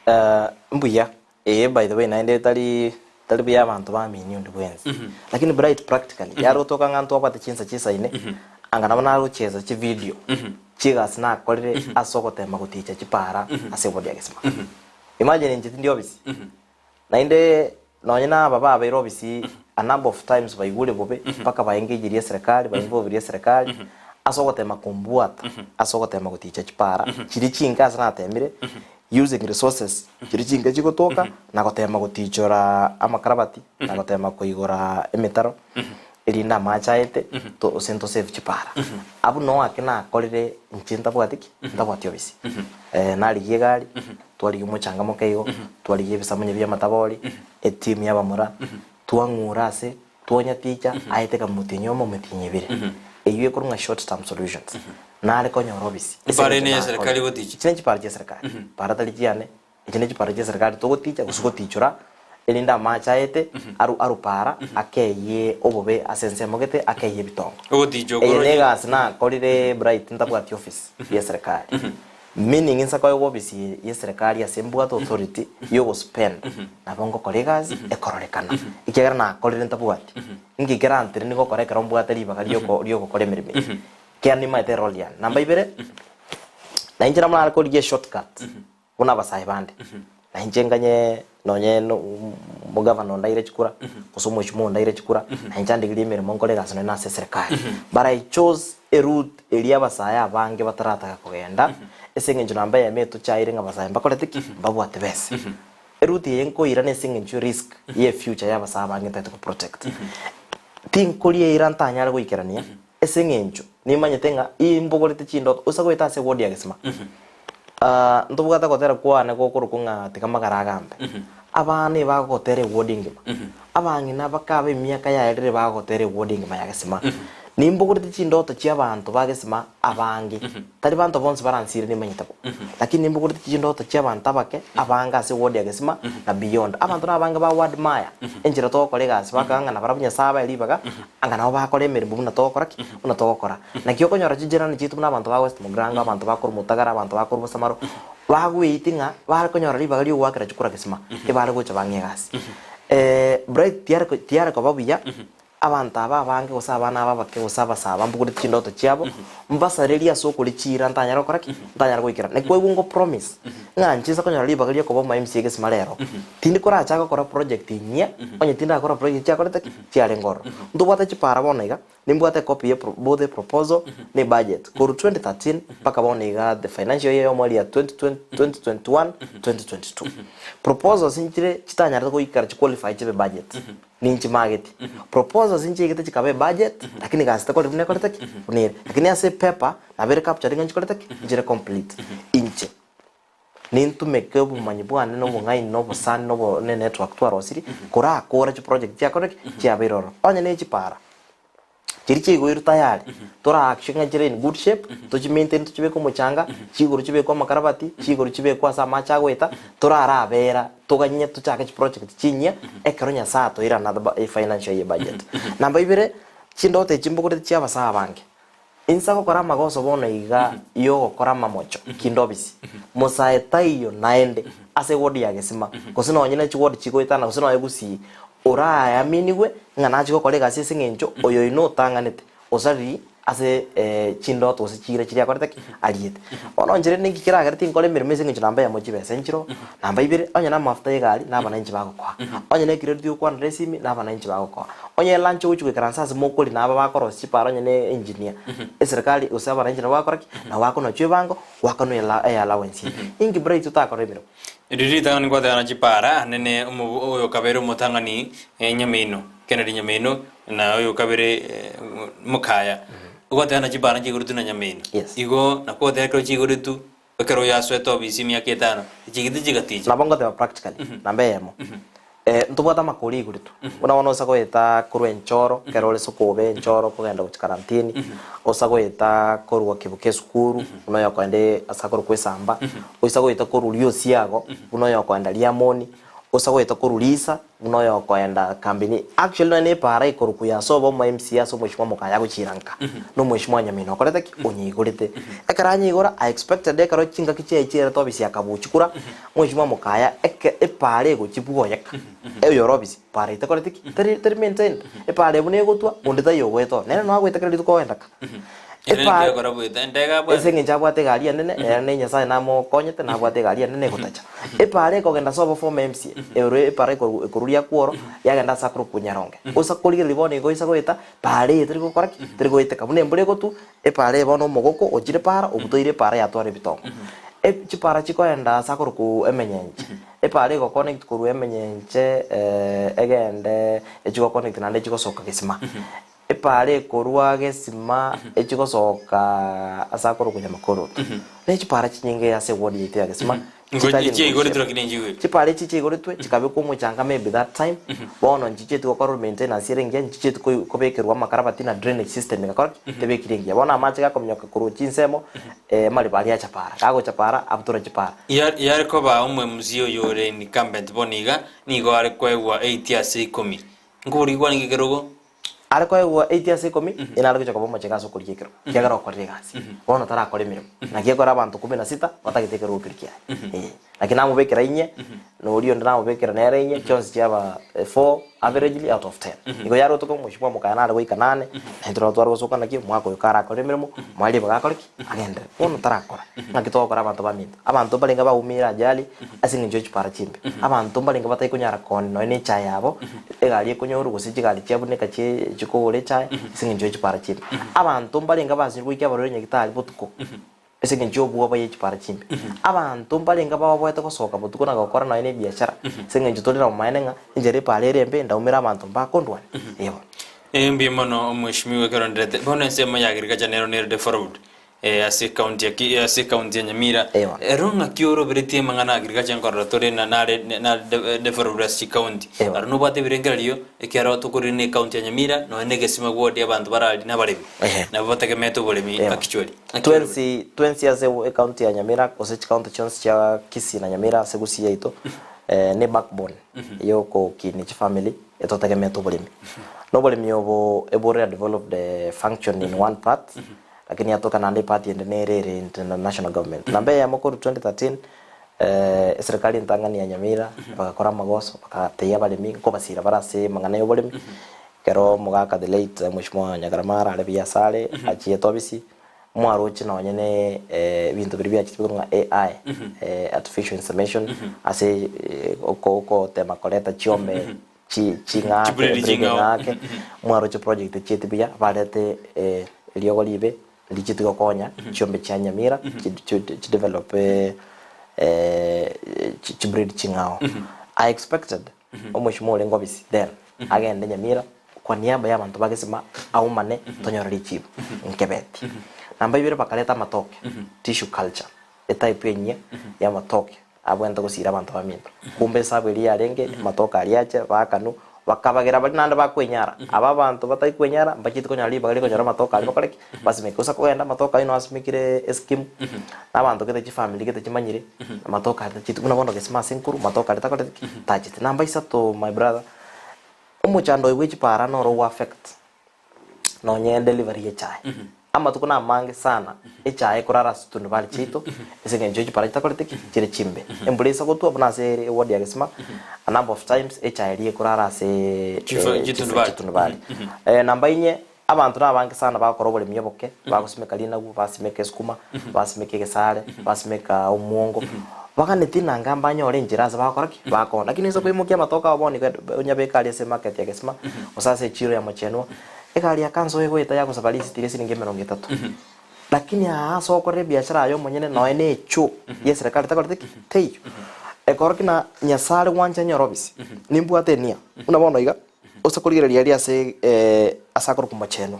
Eh, mbuya ee by the way naende tari tari buya abanto bamini onde bwensi lakini bright practically yarotoka ng'a ntwabwate chinsa chisaine anga nabo narochesa chivideo chigasi nakorire ase ogotema goticha chipara ase eward ya Gesima. Imagine inche tindi obisi naende nonye na aba babeire obisi a number of times baigure bobe mpaka ba engagerie eserekari ba involverie eserekari ase ogotema kombwata ase ogotema goticha chipara chiria chinke ase natemire using resources chiria chinke chigotoka na gotema gotichora amakarabati na gotema koigora emetaro erinde amache aete to gose nto save chipara. Abwo noo ake nakorire inche ntabwati ki? Ntabwati obisi. Narigia egari, twarigia omochanga moke igo, twarigia ebisamunye bia amatabori, etimu ya abamura, twang'ura ase, twanyaticha, aete kamotienyi omo omotienyi ebere. Eywo ekorwa ng'a short term solutions. Nare konyora obisi. Ase Epara eng'encho ene ya nakorire. serikali goticha. Echi ne chipara chia serikali, para tari chiane, echi ne chipara chia serikali togoticha gose gotichora. Erinde amache aete aru arupara akeyie obobe ase ensemo gete akeyie ebitongo. Ogoticha Eye okoro negasi nakorire Bright ntabwati office ye serikali. Meaning inse koegwa office ye serikali ase mbwate authority yogospend nabo ngokora egasi ekororekana. Ekiagera nakorire ntabwati. Inki kerantere nigokora ekero mbwate ribaga rioko riogokora emeremo eye. Ekiagera nimaete erole yane. Namba ibere, nainche nabo nare korigia eshortcut. Buna abasae bande, na inche nganye nonye omogavana ondaire chikura, gose omweshimiwa ondaire chikura, na inche andigirie emeremo nkore egasi nonye nase eserekari. But I chose a route eria abasae abange batarataka kogenda, ase eng'encho namba eyemo etochaire ng'a abasae mbakorete ki? Mbabwate besa. Eroute eye nkoira nase eng'encho ye risk ye future ya abasae abange ntagete ko protect. Tinkoria eira ntanyare goikerania, ase eng'encho nimanyete ng'a imbogorete chindoto, gose goeta ase eward ya Gesima. Ntobwate ogotera kwane gokorokwa ng'a tiga amagara agambe. Abana ebagogotera eward engima, abang'ina bakaba emiaka yaerire bagogotera eward engima ya Gesima. Nimbogorete chindoto chia abanto ba Gesima abange, tari banto bonsi baransire nimanyete bo, lakini nimbogorete chindoto chia abanto abake abange ase eward ya Gesima na beyond. Abanto nabange ba wadmire enchera togokora egasi bakaga ng'a nabarabwo Nyasae abae ribaga, anga nabo bakore emeremo buna togokora ki? Buna togokora. Naki okonyora chijirani chiaito buna abanto ba West Mugirango, abanto ba korwa Mutagara, abanto ba korwa Bosamaro, bagweiti ng'a bare konyora ribaga ri'ogoakera chikura gesima, ebare gocha bang'e egasi. Bright tiare tiare koba buya, abanto aba abange gose abana aba abake gose abasae mbogoreti chindoto chiabo, mbasarerie ase okoria chiira ntanyare gokora ki? Ntanyare goikerana. Naki kwaigwa ngo promise, ng'a inche nse konyora ribaga riokoba omo MCA gesima rero, tindi korachake gokora project enyia, onye tindakora project chiakorete ki? Chiarenge ororo. Ntobwate chipara bono iga, nimbwate ecopy ye pro both eproposal na ebudget korwa 2013 mpaka bono iga the financial year yomo eria 2020 2021 2022. Proposals nchire chitanyarete goikera chiqualify chibe budget, ninchimageti. Proposals nchiigete chikaba ebudget lakini gasi tekori buna ekorete ki? Buna ere. Lakini ase epaper nabo ere captured ng'a nchikorete ki? Nchire complete. Inche. Nintumeke obomanyi bwane na obong'aini na obosani na obo ne network twarosirie korakore chiproject chiakore ki? Chiabeire ororo. Onye ne chipara, chiria chiaigoirwe tayari, torahakikishe ng'a chire in good shape, tochimaintain tochibeke omochanga, chigoro chibekwe amakarabati, chigoro chibekwe ase amache agoeta, torarabera toganye tochake chiproject chinyia, ekero Nyasaye atoire another ba financial year budget. Namba ibere, chindoto echi mbogoreti chia abasae abange. Insa gokora amagoso bono iga y'ogokora amamocho kinde obisi, mosae taiyo naende ase eward ya Gesima, gose nonye ne chiward chigoetana gose nonye Gusii, orayaminigwe ng'a nachie gokora egasi ase eng'encho oyo oino otang'anete osariri ase chindoto gose chiira chiria akorete ki? Ariete. Bono inche rende ninki keragere tinkora emeremo ase eng'encho namba eyemo chibesa nchiroo, namba ibere onye namafuta y'egari nabananchi bagokoa, onye ne ecredit ogokwanera esimi nabananchi bagokoa. Onye lunch ogochia goikaransa ase mokori na aba bakorosia chipara onye ne engineer, eserekari gose abananchi nabo bagokora ki? Nabo bakonachwa ebango, goakanwa ela eallowance eye. Inki bright otakora emeremo? Riria ritang'ani gwategana chipara, nene omobu oyo kabere omotang'ani Nyamino, Kennedy Nyamino, na oyo kabere Mokaya. Gwategana chipara nchigoretwe na Nyamino. Yes. Igo nakwo goteba ekero chigoretwe, Ekero oyo asoete obisi emiaka etano, echigiti chigaticha. Nabo ngoteba practically, namba eyemo, ntobwate amakori aigurutwe, buna bono ose goeta korwa enchoro, ekero ore sokobe enchoro kogenda gochia karantini, osa goeta korwa kibuka esukuru, buna oyokoenda ase akorokwa esamba, oisa goeta korwa riosiago, buna oyokoenda riamoni, osa goeta korwa risa, Buna oyokoenda kambini actually nonya nepaara ekorokwa ya sobo omo MCA ase omweshimiwa Mokaya agochiira nka nomweshimiwa Nyamina okorete ki? Onyeigorete. Ekero anyeigora I expected ekero chingaki chiaye chiaerete ofisi akabuchi kura mweshimiwa Mokaya eke epaara egochi bwoyeka oyore ofisi paara etakoreti ki? Teri teri maintained epaara eye buna egotwa onde taiyo ogoeta ororo nere noagoeta kera rituko ogenda ka. Ere Epaara nkiakora bwete, endege abwate. ase eng'encho abwate egari enene ere ne Nyasaye namokonyete nabwate egari enene egotacha. Epaara ekogenda ase oboformer MCA, ero epaara ekoru ekoruria kworo, yagenda ase akorokwa Nyaronge. Oisa korigereria bono igo oisa goeta, paara eye teri gokora ki? Teri goeteka. Buna embura egotwa, epaara eye bono omogoko ochire paara, obutoire epaara yatwara ebitongo. E chipaara chikoenda ase akorokwa emenyenche, epaara egoconnect korwa emenyenche egende echi goconnect naende echi gosoka gesima. Epaara ekorwa gesima echigosoka ase akorokwa Nyamakoroto. Ne chipaara chinyinge ase eward yaito ya Gesima chitari in good shape. Chipaara echi chiaigoretwe chikabekwa omochanga maybe that time, bono nchichieti gokorwa maintenance ere engiya, nchichieti kobekerwa amakarabati na drainage system egakora ki? Tebekiri engiya. Bono amache gakominyoka korwa chinsemo, amariba aria acha paara, gagocha paara abutora chipaara. Yare koba omo-MC oyo ore incumbent bono iga, nigo are koegwa eight ase ikomi. Nkoboria kwarenge ekerogo? Are koegwa eight ase ikomi, inare gocha koba omochege ase okorigia ekerogo, ekiagera okorire egasi. Bono tarakora emeremo. Naki ekore abanto kumi na sita batagete ekerogo keria kiaye. Eh. Naki namobekera inye, na oria onde namobekera nere inye, chionsi chiaba four averagely out of ten. Igo yare otoka omochie bwa omokaya nare goika nane, na intwe nabo tware gosoka naki omwaka oyo karakore emeremo, mwaria ibaga akore ki? Agenderere. Bono tarakora. Naki togokora abanto baminto? Abanto mbarenge baumiire ajali ase eng'encho ye chipara chimbe. Abanto mbarenge batari konyara koonia nonya ne echae yabo, egari ekonyorwa gose chigari chiabuneka chie chikogora echae ase eng'encho ye chipara chimbe. Abanto mbarenge abasinyire goika abarwaire nyagitari botuko ase eng'encho y'obwoba ye chipara chimbe. Abanto mbarenge baoboete gosoka botuko na gokora nonya ne ebiashara ase eng'encho tore na obomaene ng'a enchera epara ere embe ndaumere abanto mbakondwania. Eeh bono. Mbuya mono omweshimiwa ekero nderete. Bono ensemo ya agriculture nero nere devolved. Ase ekaunti ya Ki- ase ekaunti ya Nyamira. Ewa. Ero ng'aki oroberetie amang'ana a agriculture nkorora tore na nare nare de- devolved ase chikaunti. Ewa. Aro nobwate ebirengererio ekero tokorire na ekaunti ya Nyamira nonya na egesima ward abanto barari nabaremi. Ehe. Nabo bategemeete oboremi Ewa. actually. Ng'aki oroberetie? Twensi twensi ase ekaunti ya Nyamira gose chikaunti chionsi chia Kisii na Nyamira ase Gusii yaito ne backbone yokokinia chifamiri etotegemeete oboremi. Na oboremi obo ebore developed function in one part. Lakini yatoka naende eparty ende nere ere into the national government. Namba eyemo korwa 2013 eserikari entang'ani ya Nyamira bagakora amagoso bagatebia abaremi nkobasira bare ase amang'ana ya oboremi, ekero omogaka the late Mheshimiwa Nyagarama arare buya ase are achiete obisi, mwaroche nonye ne ebinto biria biachete bikorwa ng'a AI, artificial insemination ase okotema koreta chiombe chi ching'ake Chibredi breed ching'ao. eng'ake mwaroche project echieti buya barete eriogo ribe richieti gokonya chiombe chia Nyamira chi chi chidevelop chi chibreed ching'ao. I expected omweshimiwa orenge obisi then agende Nyamira kwa niaba ya abanto ba Gesima aumane tonyore richibu nkebeti. Namba ibere bakareta amatoke tissue culture etype enyia ya amatoke. Abwenerete gosiira abanto baminto. Kumbe esabu eria yarenge, amatoke aria ache, baakanwa, bakabagera baria naende bakwenyara. Aba abanto batari kwenyara, mbachieti konyora ribaga riokonyora amatoke aria bakore ki? Basimeke. Gose kogenda amatoke ayio noasimekire eskimu, na abanto gete chifamiri gete chimanyire, amatoke aria tachieti buna bono gesima ase enkuru, matoke aria takoreti ki? Tacheti. Namba isato my brother, omochando oyo bwe chipara noro ogo affect nonye delivery ye echae. Amatuko namange sana echae ekorara ase chitundubari chiaito ase eng'encho chipara chitakoreti ki? Chire chimbe. Embura esa gotwa buna ase ere eward ya Gesima a number of times echae eria ekorara ase Chitundubari. chitundubari. Namba inye, abanto nabange sana bagokora oboremi oboke, bagosimeka rinagu, basimeka esukuma, basimeka egesare, basimeka omwongo, baganetie nanga mbanyore enchera ase bagokora ki? Bakona. Lakini ase koimokia amatoke abo bono iga onyabeke aria ase emarket ya Gesima, gose ase echiro ya Mochenwa, Egari ya kanso egoeta yagosaba risiti ria siringi emerongo etato. Lakini aa ase ogokorera ebiashara aye omonyene nonya ne echoo ye serikali takoreti ki? Teiyo. Ekorokia na Nyasae are gwancha nyore obisi, nimbwate enia. Buna bono iga, ose korigereria aria ase ase akorokwa Mochenwa,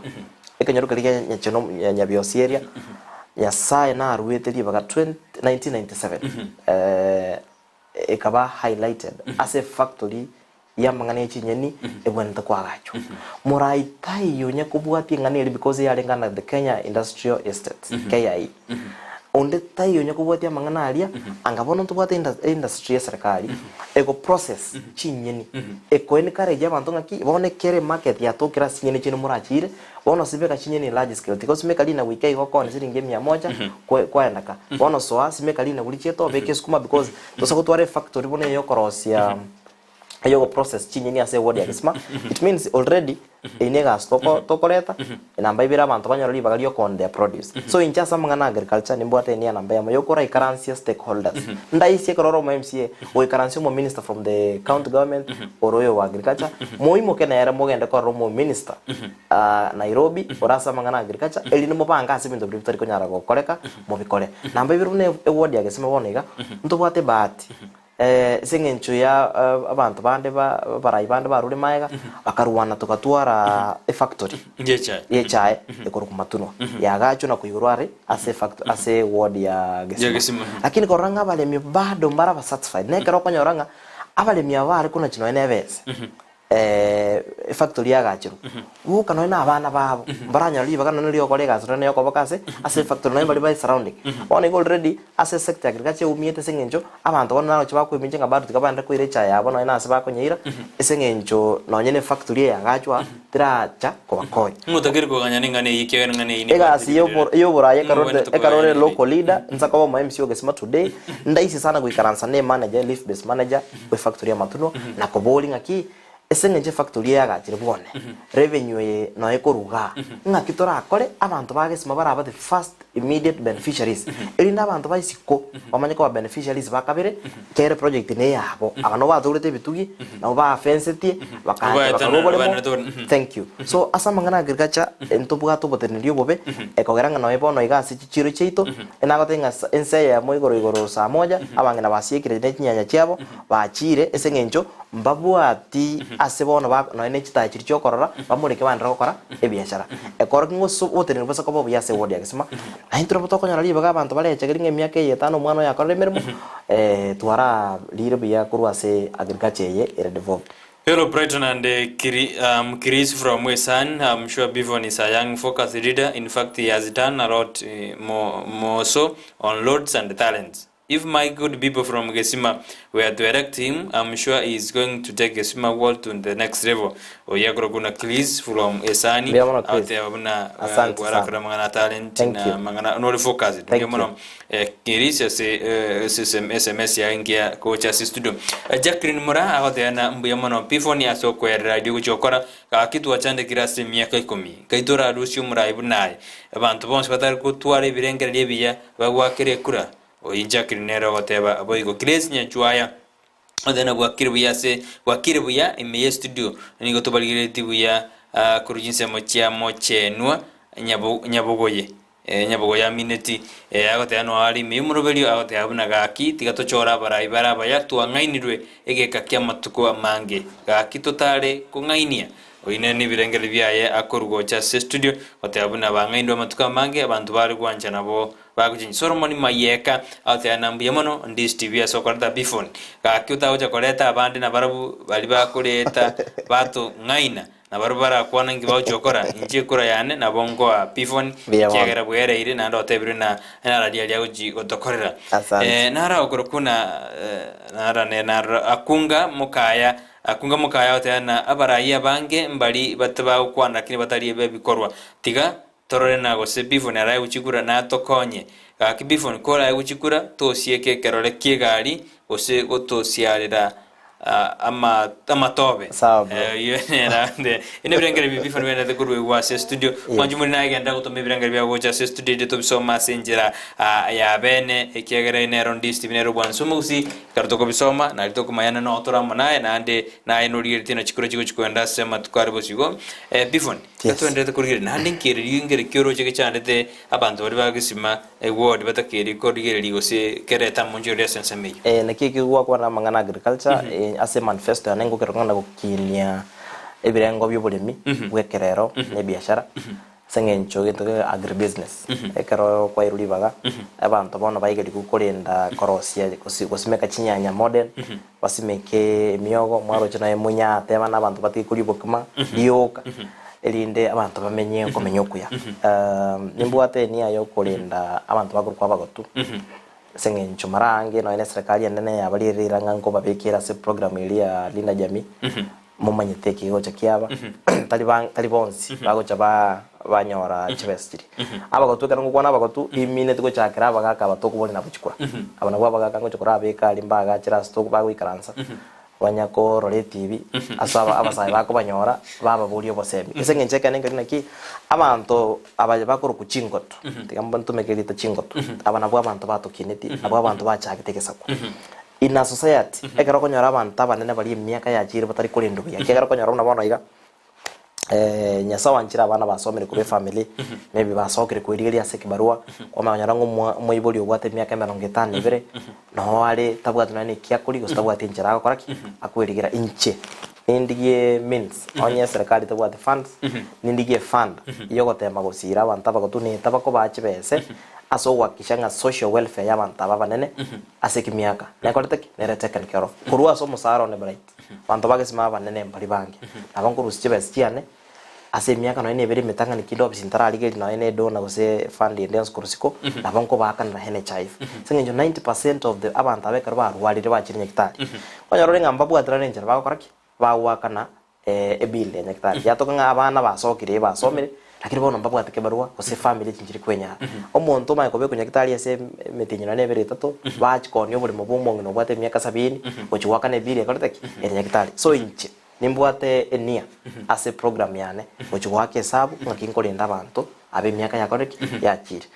ekenyoro keria kia Nyacheno Nyabiosi eria, Nyasae naruete ribaga 20 1997 ekaba highlighted ase efactory y'amang'ana ye chinyeni ebwenerete koagachwa. Morai taiyo onye kobwatia eng'ana eria because yarenge under the Kenya Industrial Estates, KIE. Onde taiyo onye kobwatia amang'ana aria, anga bono ntobwate industry ya serikali ego process chinyeni, eko encourage abanto ng'aki bono ekere emarket yatokire ase chinyeni chiaino morachiire, Bono simeka chinyeni in large scale, tiga osimeka rinagu ike igo okone siringi emia moja kwaenda ka. Bono soa simeka rinagu richiete obeke esukuma because tosa gotwara efactory buna eye yokorosia eyogo process chinyeni ase eward ya Kisima, it means already eyio ne egasi toko tokoreta, namba ibere abanto banyore ribaga ria okoona their produce. So inche ase amang'ana a agriculture nimbwate enia namba eyemo yokoraikaransia stakeholders. Ndaisie ekero ore omo MCA, goikaransia omo minister from the county government ore oyo wa agriculture, moimoke nere mogende korora omo minister Nairobi ore ase amang'ana a agriculture, erinde mobange ase ebinto biria bitari konyara gokoreka mobikore. Namba ibere buna eward ya Gesima bono iga, ntobwate ebahati. Ase eng'encho ya abanto bande ba abarai bande barure magega, bakarwana togatwara efactory Y'echae. y'echae ekorokwa Matunwa, yagachwa na koigorwa are ase efactory ase eward ya Ya Gesima. Gesima. Lakini korora ng'a abaremi bado mbare aba satisfied, na ekero okonyora ng'a abaremi aba bare konachwa nonya na ebesa, efactory yagachirwe, boka nonya na abana babo, mbaranyora ribaga nonya riogokora egasi nonya yokoboka ase ase efactory nonya baria bare surrounding. Bono igo already ase esector ya agriculture eumiete ase eng'encho abanto bono naroche bakoemincha ng'a bado tiga baende koira echae yabo nonya na ase bakonyeira, ase eng'encho nonya na efactory eye yagachwa aa teracha kobakonya. Ng'o otakeri koganya neng'ana eyio ekiagera eng'ana eyio Egasi nebwate yobo riberera. yoborayi Ng'o ekero obwenerete ekero koganya ore nere? local leader, nsa koba omo MC o Gesima today, ndaisi sana goikaransa na emanager, leaf base manager, bwe factory ya Matunwa, na koboria ng'aki ase eng'encho efactory eye yagachire bwone, revenue eye noyo ekoruga aa, ng'aki torakore abanto ba Gesima barabe the first immediate beneficiaries, erinde abanto ba isiko bamanye koba beneficiaries ba kabere, ekiagera eproject neyabo, aba nabo batorete ebitugi, nabo bafensetie, bakaancha Baetana- bakarua oboremo, baenerete oboremo. thank you. So ase amang'ana a agriculture, ntobwate oboteneneri obobe, ekogera ng'a nonya bono iga ase chichiro chiaito, Enagotebia ng'a ense eyemo igoro igoro saa moja, abang'ina basiekire ne chinyanya chiabo, bachiire ase eng'encho mbabwati ase bono ba nonya ne chitaya chiria chi'okorora, bamoreke baenderere gokora ebiashara. Ekorokia ng'a ase oboteneneri bose koba obuya ase eward ya Gesima, na intwe nabo tokonyora ribaga abanto barechegeri ng'a emiaka eye etano omwana oyo akorire emeremo, twararire buya korwa ase agriculture eye ere devolved. Hello Brighton and Kiri, Chris from Western, I'm sure Bivon is a young focused leader, in fact he has done a lot more, more so on loads and talents. If my good people from Gesima were to elect him, I'm sure he is going to take Gesima world to the next level. Oyo akorokwa na Chris from Esani, Mbuya mono Chris. agoteba buna eh, Asante gwarakora sana. amang'ana a talent Thank na you. amang'ana nore focused. Thank Mbuya mono. you. Ekeris ase SMS yaye engiya gocha ase studio. Jacqueline Mura agoteana mbuya mono Pifoni ase okwerera erio gochia gokora gaki twachandekire ase emiaka ikomi. Nkai torarusie omorai buna aye. Abanto bonsi batari gotwara ebirengererio ebiya bagwakere ekura. Oyio Jacqueline nere ogoteba boigo. Grace Nyanchwaya Oteana bwakire buya ase bwakire buya ime ye studio nigo tobarigereretie buya korwa chinsemo chia mochenwa nyabo nyabogoye Nyabogoye amineti agoteba noa are ime y'omoroberio agoteba buna gaki tiga tochore abarai bare abaya twang'ainirwe egeka ki'amatuko amange gaki totare kong'ainia Oyio nere nebirengererio biaye akorwa gocha ase studio goteba buna bang'ainirwe amatuko amange abanto bare gwancha nabo Bagochenchia Solomoni mayeka, agoteba na mbuya mono Ndisi TV ase okoreta Bifoni. Gaki otagocha koreta abande nabarabwo baria bakoreta batong'aina, nabarabwo barakwana inki bagochia gokora, inche ekura yane nabo nkoa Bifoni, Mbuya mono. ekiagera bwereire naende otebirwe na narari aria agochi gotokorera. Asante. Eh, nara okorokwa na eh, nara ne narora akunga mokaya akunga mokaya agoteba na abarai abange mbari batabagokwana lakini batari ebikorwa tiga Torore na gose Bifoni arae gochikura natokonye. Gaki Bifoni korae gochikura, tosieke ekerore ki'egari, gose gotosiarera amatobe. Sawa bro. Eyio nere ande. Ene ebirengererio bia Bifoni bigendererete koruegwa ase estudio. Mwanche more naye genderera gotoma ebirengererio biago gocha ase estudio erio tobisome ase enchera ya bene, ekiagera eye nero Ndisi TV nere obwansu omogusii. Ekero tokobisoma, nario tokomayana noo tore amo naye, naende naye norigeretie na chikura chigochi kogenda ase amatuko are bosio igo. Bifoni. Yes. Gatwenderete korigereria naende nkererio nkere ki'oroche gechandete abanto baria bagesima eward batakeire korigereria gose kereta amonchoreri ase ensemo eyio. Eh, naki eki gwakwana amang'ana agriculture eh, ase manifesto yane ngokerwa ng'a gokinia ebirengo bi'oboremi bw'ekerero na ebiashara ase eng'encho egento kere agribusiness. Ekero kwairwe ribaga, abanto bono baigerigwe korenda korosia gosi gosimeka chinyanya modern, Basimeke emiogo, mwaroche naye monyate abana abanto batige koria obokima rioka, erinde abanto bamenye okomenya okuya. Nimbwate enia yokorenda abanto bakorokwa abagotu, ase eng'encho mara aange nonya na eserekari enene yabarierire ira ng'a nkobabekera ase program eria ya Linda Jamii, momanyete ekegocha kiaba, tari ba tari bonsi bagocha ba banyora chibesa chiria. Abagotu ekero ngokwana abagotu, imineti gochakera abagaka aba tokobori nabo chikura. Aba nabwo abagaka ngocha korabeka aria mbagachere ase to bagoikaransa, banya korora etibi, ase aba abasae bakobanyora, bababoria obosemi. Ase eng'encho ekeene nkeri naki, abanto aba bakorokwa chingotu, tiga ntomeke erieta chingotu, aba nabwo abanto batokineti, nabwo abanto bachagete egesaku. In a society, ekero okonyora abanto abanene baria emiaka yachiire batari korendwa buya, ekiagera okonyora buna bono iga. Nyasae oanchire abana basomire korwa efamily, maybe basokire koerigeria ase ekibarua, kwamanya konyora ng'a omwa omoibori obwate emiaka emerongo etano na ebere, noo are tabwati nonya na eki akoria gose tabwati enchera agokora ki? Akoerigera. Inche, nindigie means, onye eserekari tebwati funds, nindigie efund yogotema gosira abanto abagotu neta bakobaa chibese, ase ogohakikisha ng'a social welfare ya abanto aba abanene, ase ekimiaka, nekorete ki? Nere taken care of. Korwa ase omosara one bright. Abanto ba gesima abanene mbari bange, nabo nkorusia chibesa chiane ase emiaka nonya na ebere emetang'ani kinde obisi ntararigeria nonya na edona gose fund ende yonsi korwa isiko, nabo nkobaakanera NHIF. Ase eng'encho 90% of the abanto aba ekero barwarire bachire nyagitari, okonyora ore ng'a mbabwaterane enchera bagokora ki? Bagoakana ebill ya nyagitari. Yatoka ng'a abana basokire basomire, Lakini bono mbabwate kebarua, gose efamiri chinchiri kwenyara. Omonto omanye kobekwa nyagitari ase emetienyi nonya ebere etato, bachi koonia oboremo bwa omong'ina obwate emiaka sabini, gochia goakana ebiri ekorete ki? Ere nyagitari. So inche, nimbwate enia ase eprogram yane, gochia goaka esabu ng'aki nkorenda abanto abe emiaka yakorire ki? Yachire.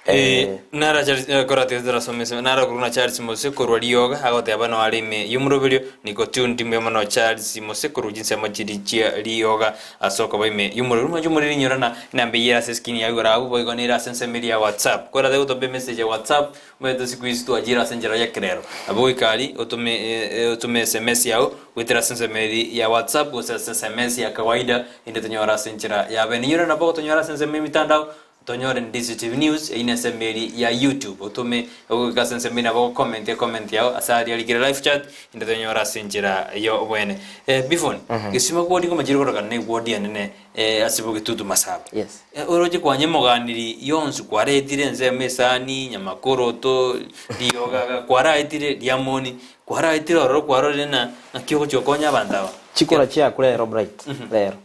Eh, nara Charles eh, korati torasome ase nara korwa na Charles Mose korwa Rioga agoteba no are ime y'omoroberio niko tuned mbuya mono Charles Mose korwa chinsemo chiri chia Rioga ase okoba ime y'omoroberio mwanche omoriri inyora na enamba eyio ere ase eskrini yago igoro abwo boigo nere ase ensemo eria ya WhatsApp korate gotomba emessage ya WhatsApp omanyete siku hizi twachire ase enchera y'ekerero nabo goika aria otome eh, otome sms yago goetera ase ensemo eria ya WhatsApp gose ase sms ya kawaida inde tonyore ase enchera ya bene inyora nabo ogotonyora ase ensemo y'emitandao Tonyore Ndizi TV News eyio nese emeri ya YouTube otome ogoika ase ensemo eye nabo ogokomenta ecomment yao ase aria arikire live chat inde tonyore ase enchera y'obwene. Eh, Bifon, gesima kwodi ngoma chiri korokana na ewodi enene eh, ase bogetutu masaba. Yes. Eh, oroche kwanya emoganiri yonsi kwaretire ensemo esani, nyamakoroto, riogaga, kwaraetire riamoni, kwaraetire ororo kwarorire na naki ogochia gokonya abanto aba. Chikura chiaku rero Bright, rero.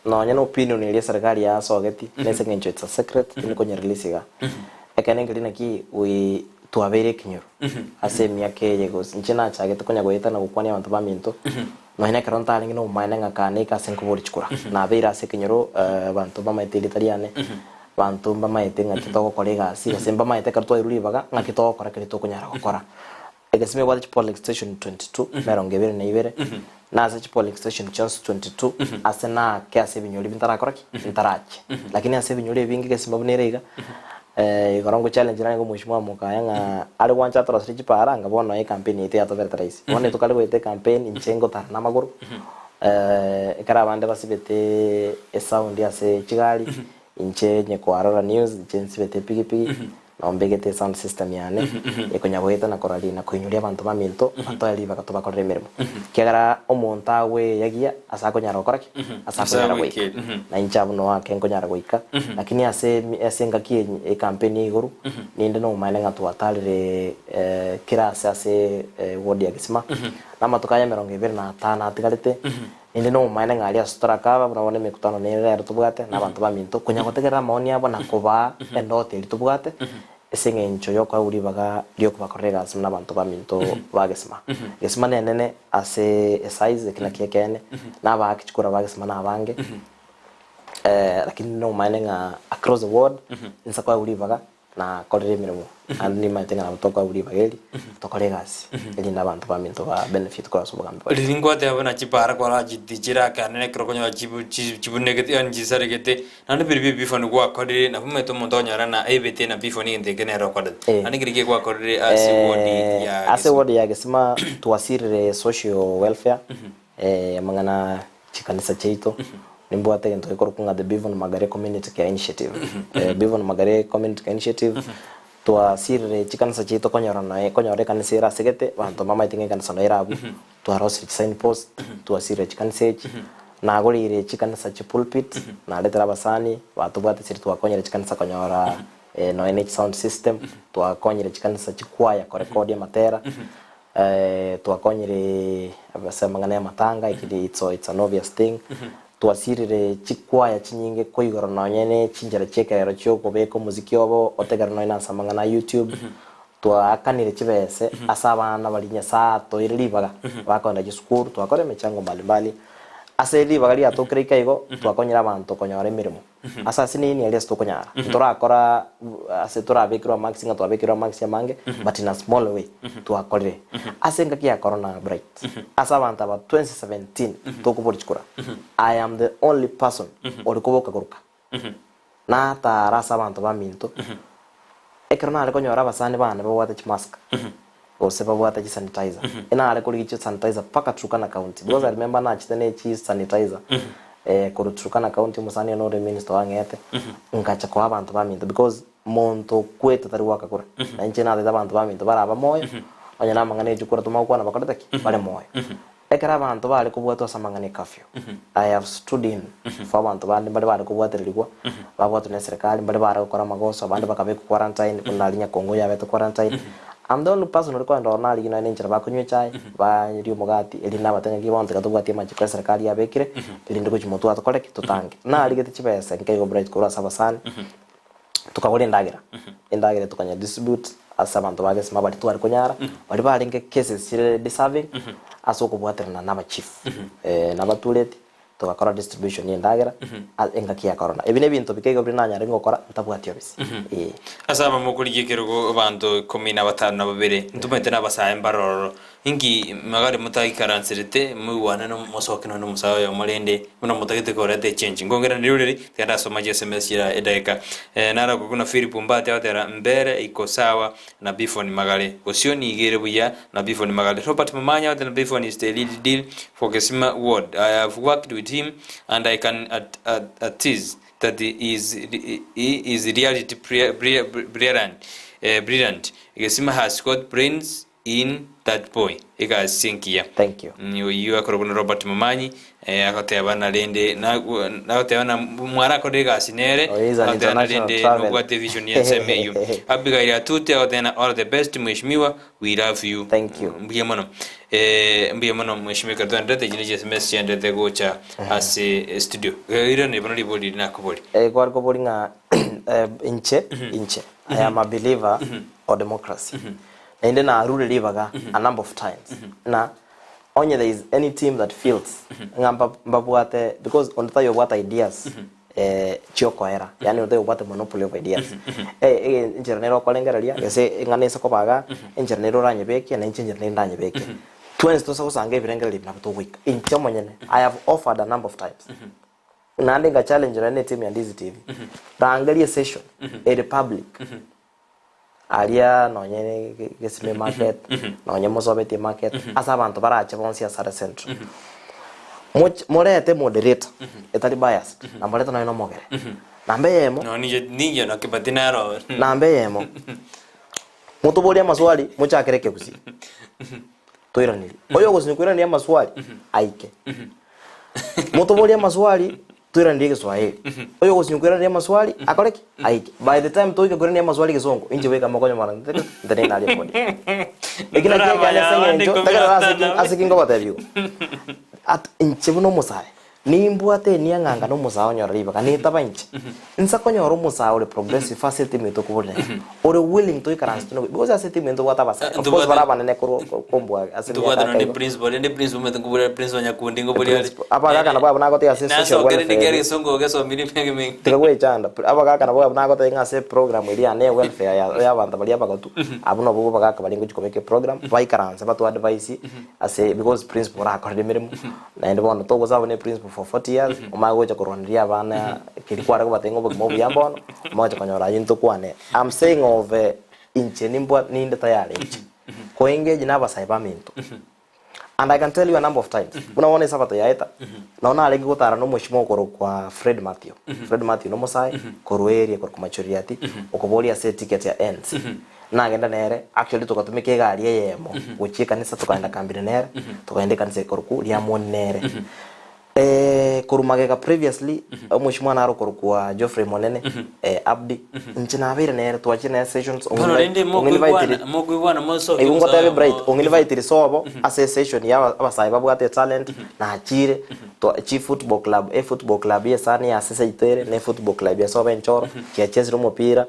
Nonya na opinion eria eserekari yasogeti nese eng'encho it's a secret tindi konya release iga. Ekeene nkeri naki we twabeire ekinyoro ase emiaka eye gose inche nachagete konya goeta na gokwania abanto baminto nonya na ekero ntarenge na obomaene ng'a kaa naike ase nkoboria chikura. Nabeire ase ekenyoro abanto mbamaete erieta riane, abanto mbamaete ng'aki togokora egasi gose mbamaete ekero twairwe ribaga ng'aki togokora keria tokonyara gokora. Egesima ebwate chipolling station 22, emerongo ebere na ibere, na ase chipolling station chionsi 22, ase nake ase ebinyoro ebi ntarakora ki? Ntarachie. Lakini ase ebinyoro ebinge egesima buna ere iga, igoro ngo challenge narenge omweshimiwa Mokaya ng'a are gwancha atoroserie chipara anga bono ecampaign yaito yatoberete rahisi. Bono etokare goeta ecampaign inche ngotara namagoro, ekero abande basibete esound ase chigari, inche nyekwarora news, inche nsibete epigipigi, Nabo mbegete esound system yane ekonya goeta na koraria na koinyoria abanto baminto batoe ribaga tobakorere emeremo. Ekiagera omonto agweyagia ase akonyara gokora ki? Ase akonyara goika. Na inche abwo noo ake nkonyara goika, lakini ase emi ase engaki eye ecampaign ya igoro, ninde nobomaene ng'a twatarire kera ase ase eward ya Kisima, na amatuko aya emerongo ebere na atano atigarete, Inde nobomaene ng'a aria ase torakaba, buna bono emekutano nere rero tobwate nabanto baminto, konya gotegerera amaoni abo na kobaa endoto eria tobwate, ase eng'encho y'okoegwa ribaga riokobakorera egasi buna abanto baminto ba gesima. Gesima nenene ase esize, eki nakio ekeene, na abaaki chikura ba gesima nabange, lakini inde nobomaene ng'a across the world, inse koegwa ribaga Na korera emeremo, naende nimanyete ng'a nabo tokoegwa ribaga eri, tokore egasi, erinde abanto baminto ba benefit korwa ase obogambi bwaito. Riria ngwateba buna chipara kwarachiti chirakanere ekero okonyora chibu chi chibunegete yaani chisaregete, naende biria bie bifoni gwakorire nabo omanyete omonto okonyora ng'a aebete na bifoni egento eke nere okorete. Eh. Naende nkeri ki gwakorire ase ward ya Ase Gesima? ward ya Gesima twasirire social welfare, amang'ana chikanisa chiaito, nimbwate egento gekorokwa ng'a the Bivon Magare Community Care Initiative. Bivon Magare Community Care Initiative, twasirire chikanisa chiaito konyora noe konyora ekanisa ere asegete, abanto mbamaete ng'a ekanisa noyo ere abwo, twarosirie chisign post, twasirire chikanisa echi, nagoreire chikanisa chipulpit, naretire abasani, batobwate siri twakonyire chikanisa konyora nonya ne chisound system, twakonyire chikanisa chikwaya korekodia amatera. Twakonyire ase amang'ana y'amatanga, ekeri it's it's an obvious thing. Twasirire chikwaya chinyinge koigoro nonye ne chinchera chi'ekerero chi'okobeka omosiki obo otegerwe nonye nase amang'ana a YouTube. Twaakanire chibese ase abana baria Nyasae atoeire ribaga bakogenda chisukuru, twakora emechango mbali mbali. Ase ribaga riatokire ika igo, twakonyire abanto konyora emeremo. Ase ase nini aria ase tokonyara. Ntorakora ase torabekerwe amarks ng'a twabekerwe amarks amange, but in a small way, twakorire. Ase engaki ya corona Bright, ase abanto aba 2017 tokoboria chikura, I am the only person ore koboka koruka. Natara ase abanto baminto, ekero nare konyora abasani bane babwate chimask, gose babwate chisanitizer, enare korigia chisanitizer mpaka Turkana county, because I remember nachete ne chisanitizer korwa Turkana county omosani one ore minister oang'ete, nkacha koa abanto baminto because monto okwete tari goaka kura, na inche natagete abanto baminto bare abamoyo, onye na amang'ana ya chikura tomanye gokwana bakorete ki? Bare moyo. Ekero abanto bare kobwatwa ase amang'ana e curfew, I have stood in for abanto bande mbare bare kobwatererigwa, babwatwa ne eserekari, mbare bare gokora amagoso, abande bakabekwa quarantine, buna aria Nyakongo oyio abete quarantine. I'm the only person ore kogenda ororo narigia nonya ne enchera bakonywa echae, baria omogati, erinde nabatebie ng'a bono tiga tobwatie amachiko eserekari yabekire, erinde gochia motwe atokore ki? Totange. Narigete chibesa nkeigo bright korwa ase abasani, tokagora endagera, endagera tokanya distribute ase abanto ba gesima baria tware konyara, baria barenge cases chire deserving, ase okobwaterana na abachief na abatureti, togakora distribution ya endagera a- engaki ya corona. Ebi na ebinto bike igo biria nanyare gokora ntabwati obisi, eh. Ase aba mokorigia ekerogo abanto ikomi na batano na babere, ntomanyete nabasae mbare ororo, Inki magare motagikaranserete moigwane nomosoke nonya nomosae oyomo rende buna motagete koreta echenji? Nkongeraneri orere, tiga ndasoma chiSMS chiria edageka. Eh, naro okokuna Philip Mbati agotera mbere iko sawa na Bifon Magare. Bosio nigo ere buya na Bifon Magare. Robert Momanya agotera Bifon is the lead deal for Gesima ward. I have worked with him and I can at, at, attest that he is, he is reality brilliant. Eh, brilliant. Gesima has got brains In that boy egasi engiya. Thank you. Oyio akorokwa na Robert Momanyi eh, agoteba na rende agoteba na mwarakorire egasi nere Oh, he is an agoteba na international rende travel. nobwate vision y'ensemo eyio. Abigail Atute agoteba na all the best mheshimiwa we love you. Thank you. Mbuya mono. Eh, mbuya mono mheshimiwa ekero twaenderete echi ne SMS chienderete gocha ase studio. Irane bono ribori riria nakobori. Eh, kware kobori ng'a eh, inche inche I am a believer o democracy. Naende narure ribaga a number of times ng'a onye there is any team that feels ng'a mba- mbabwate because onde taiyo obwate ideas chiokoera yaani onde taiyo obwate monopoly of ideas enchera nere okorengereria gose eng'ana ase koba igaa, enchera nere oranyebeke na inche enchera nere ndanyebeke. Twensi tose gosanga ebirengererio ebi nabo togoika. Inche omonyene I have offered a number of times naende nga challenge nonye na eteam ya Ndizi TV, rangeria esession ere public. Aria nonye gesime market, nonye mosobetie market, ase abanto barache bonsi ase are central. Moch morete moderator etari biased, na morete nonye na omogere. Namba eyemo, No ninche ninche na Kibati naro. namba eyemo, motoborie amaswali mochakere ekegusii, toiranerie. Oyo ogosinywa koiraneria amaswali, aike. Motoborie amaswali, Toiranerie egeswahili. Oyo ogosinywa koiraneria amaswali akore ki? Aike. By the time toika koiraneria amaswali egesongo, inche bweka mokonye mara ntete ntenene aria podium. Eki nakio ekeene ase eng'encho, tegerera ase ki ase ki ngogotebia igo. At inche buna omosae, nimbwate enia ng'a anga nomosae onyore ribaga, nitaba inche. Nsa konyora omosae ore progressive ase etimu eye tokoborera iga, ore willing toikaranse tuna because ase etimu eye ntobwate abasae, of course bare abanene korwa kombua ase emiaka Ntobwate ake nonde igo. principal, rende principal omanyete nkoboria principal Nyakundi nkoboria are. Principal, abagaka nabwo abwo nagotebi ase social Nasokere welfare ndikere eria. egesongo ogesomire emiaka emenge. Tiga gwechanda, abagaka nabwo abwo nagotebi ng'a ase eprogram eria yane ya welfare ya ya abanto baria abagotu, abwo nabwo abagaka baria ngochia kobeka eprogram, baikaranse bato advise ase because principal orakorire emeremo, Naende bono togosaba ne principal for 40 years, omanye gocha korwaneria abana keria kware kobatebia ng'a obogima obuya mbono, omanye gocha konyora ayio ntokwane. I'm saying of inche nimbwa ninde tayari inche ko engage na abasae baminto and I can tell you a number of times buna bono esabato yaeta nabo narenge gotara na omweshimiwa okorokwa Fred Mathew, Fred Mathew nomosae korwa area korwa Machuriati okoboria ase eticket ya ANC. Nagenda nere, actually togatumeka egari eyemo gochia ekanisa tokaenda kambire nere, tokaenda ekanisa ekorokwa Riamoni nere. Korwa magega previously, omweshimiwa nare okorokwa Geoffrey Monene, Abdi, inche nabeire nere twachire nere sessions, Bono rende mokoigwana mokoigwana mosoke Igo omosae ngotebie oyomo. Bright, ong'invitire sobo ase esession ya abasae babwate etalent, nachire, twa chi football club, efootball club ya esani ya ase seito ere, na efootball club ya sobo enchoro, chiachesire omopira.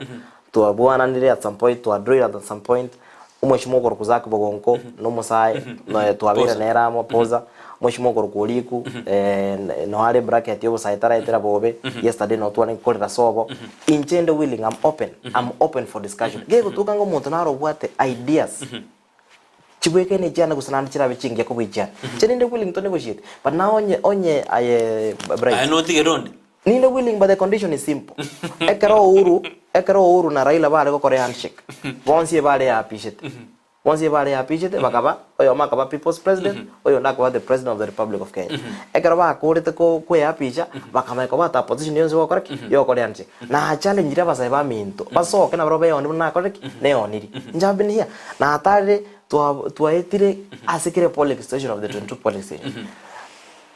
Twabwananire at some point, twadroire at some point, omweshimiwa okorokwa Zack Bogonko, na omosae, noe twabeire Poza. nere amo, Poza. Mweshimiwa okorokwa Oriku, noe are bracket ya obosae taraetera bobe, yesterday noo twarenge korera sobo, inche inde willing, I'm open, I'm open for discussion. Gegotuka ng'a omonto naro obwate ideas, chibwekaine echiane gose naende chirabe chingiya kobua echiane, inche ninde willing to negotiate, but now onye onye aye Bright, Aye notigere onde? Ninde willing but the condition is simple, ekero Uhuru ekero Uhuru na Raila bare gokora ehandshake, bonsi ebare eapishete. Bonsi ebare yapichete bakaba, oyomo akaba People's President, oyonde akaba the President of the Republic of Kenya. Ekero bakorete ko kweapicha, bakamanya kobwata opposition yonsi gokora ki? Yokora handshake. Na challengire abasae baminto, basoke nabarabwo beoni buna nakorire ki? Neoniri. Inche have been here. Natarire twa twaetire ase kera polling station of the 22 polling station.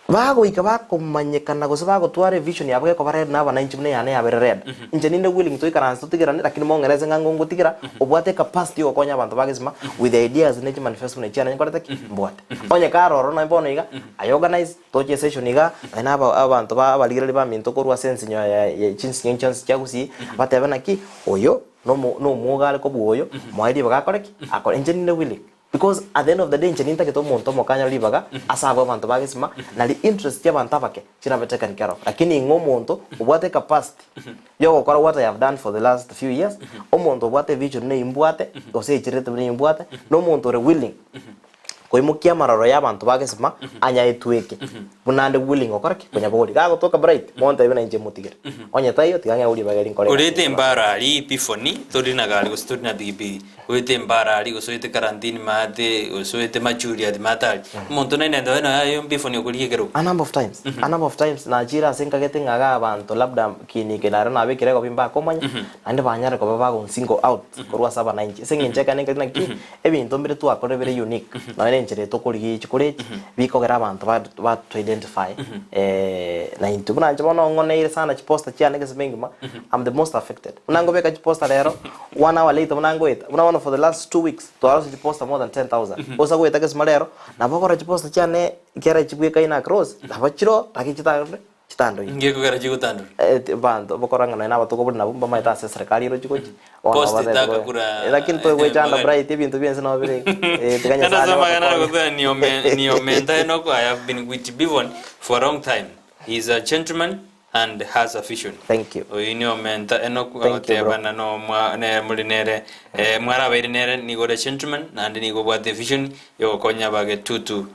Bagoika bakomanyekana gose bagotwara evision yabo gekoba red na abanainchi buna eyane yabere red. Inche ninde willing toikaranse totigerane lakini mong'ere ase ng'a ngotigira obwate ecapacity yogokonya abanto ba gesima with ideas ne chimanifesto buna echiane nkorete ki? Mbwate. Onye kare ororo nonye bono iga, I organize, toche esession igaa, nonye na aba abanto ba abarigereria baminto korwa ase ensinyo ya ya chinsinyo chionsi chia gusii, batebe naki, oyo nomo nomwoga are kobua oyo, moe ribaga akore ki? Akore. Inche ninde willing. Because at the end of the day inche nintagete omonto omokanyore ribaga ase abwo abanto ba gesima nari interest chiabanto abake chirabe taken care of. Lakini ing'o omonto obwate ecapacity yogokora what I have done for the last few years, omonto obwate evision buna eywo mbwate, gose echerete buna eywo mbwate, na omonto ore willing koimokia amaroro ya abanto ba gesima anyaetweke buna ande willing gokora ki? Konyabogoria. Gagotoka bright, montebie buna inche motigere. Onye taiyo tiga ng'e ribaga eri nkore egasi Orete eye. embara aria Epiphany, tori na gari gose tori na pikipiki. Oete embara aria gose oete karantini maate gose oete machuri maate aria. Omonto nainente oye noyo aye Epiphany okorigia ekerogo. A number of times, a number of times nachire ase nkagete ng'a iga abanto labda kinike naro nabekire egobi mbakomanya, naende banyare koba bagonsingle out korwa ase abanainchi. Ase eng'encho ekero nkeri naki, ebinto mbire twakorire bire unique, nonya na enchera eye tokorigia chikura echi, bikogera abanto ba bato identify na intwe. Buna inche bono ng'oneire sana chiposter chiane gese engima, I'm the most affected. Buna nkobeka chiposter rero, one hour later buna ngoeta, buna bono for the last 2 weeks, twarosirie chiposter more than 10,000. Bosa goeta gesima rero, nabo okora chiposter chiane ekero chibwekaine across, nabo chiroo lakini chitagende chitandoire. Ngekogera chigotandora. Abanto bokora ng'a nonya na abatuko buna nabwo mbamaete ase eserekari erochie gochia, bono Post batete etaka kobe. kura Lakini togoechanda bright ebinto bia ense nabo bire iga. Tiga Nyasaye Nase amang'ana agotokonye. agoteba Niomenta Enock, I have been with Bivon for a long time. He is a gentleman and has a vision. Thank you. Oyo Niomenta Enock Thank you, bro. agotebana no mwa ne muri nere mwarabeire nere nigo ore gentleman naende nigo obwate evision yogokonya abagetutu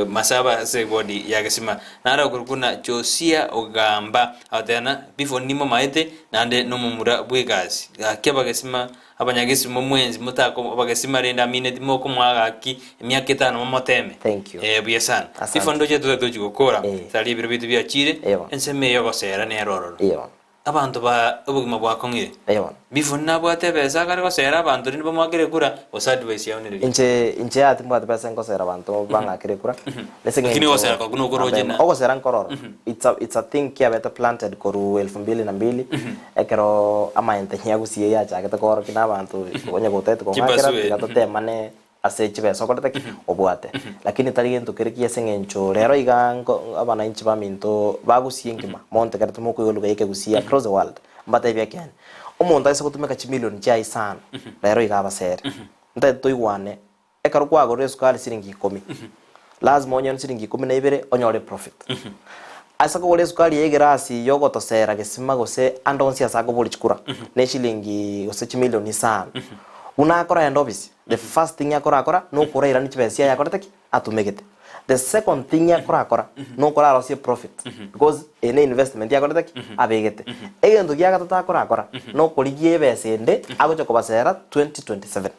Masaba ase ebodi ya gesima. Naro okorokwa buna Josia ogamba, agotebana, Bifo nimomaete, naende nomomura bw'egasi. Gaki abagesima, abanyagesimo mwensi motako abagesima rende amine timokomoa gaki emiaka etano momoteme. Thank you. Eh, buya sana. Asante. Bifo ndoche totari tochi gokora, Eh. tari ebiro biaito biachire, Eh, bono. ensemo eye y'ogosera nero ororo. Eeh bono. Abanto ba obogima bwakong'ire. Eeh bono. Bifo nabwate ebesa akare gosera abanto rende bamoakere ekura, gose advice yao nereri? Inche inche yaya timbwati besa nkosera abanto bang'akere ekura, nese Lakini eng'encho ogosera kwako nokoroche namba na- ogosera nkororo, it's a it's a thing kiabete planted korwa elfu mbili na mbili, ekero amaente ya gusii yachagete koorokia na abanto onye gotagete kong'akera Chipasue. tiga totemane ase chibesa okorete ki? Obwate. Lakini tari gento kere kiya ase eng'encho rero iga nko abanainchi baminto ba Gusii engima, montegerete timokoigwa lugha ya ekegusii across the world, mbatebie ekeene, omonto aise gotumeka chimilion chiaye isano, rero iga abasere. Ntagete toigwane, ekero kwagorire esukari siringi ikomi, lazima onyore siringi ikomi na ibere onyore eprofit. Ase kogora esukari ya egerasi yogotosera gesima gose ande onsi ase akoboria chikura, ne eshilingi gose chimilion isano. Buna akorenda obisi, the first thing akorakora nokorairania chibesa chiaye akorete ki? Atumegete. The second thing akorakora nokorarosie profit because eye ne investment akorete ki? Abegete. Egento gia gatato akorakora nokorigia ebesa ende agocha kobasera 2027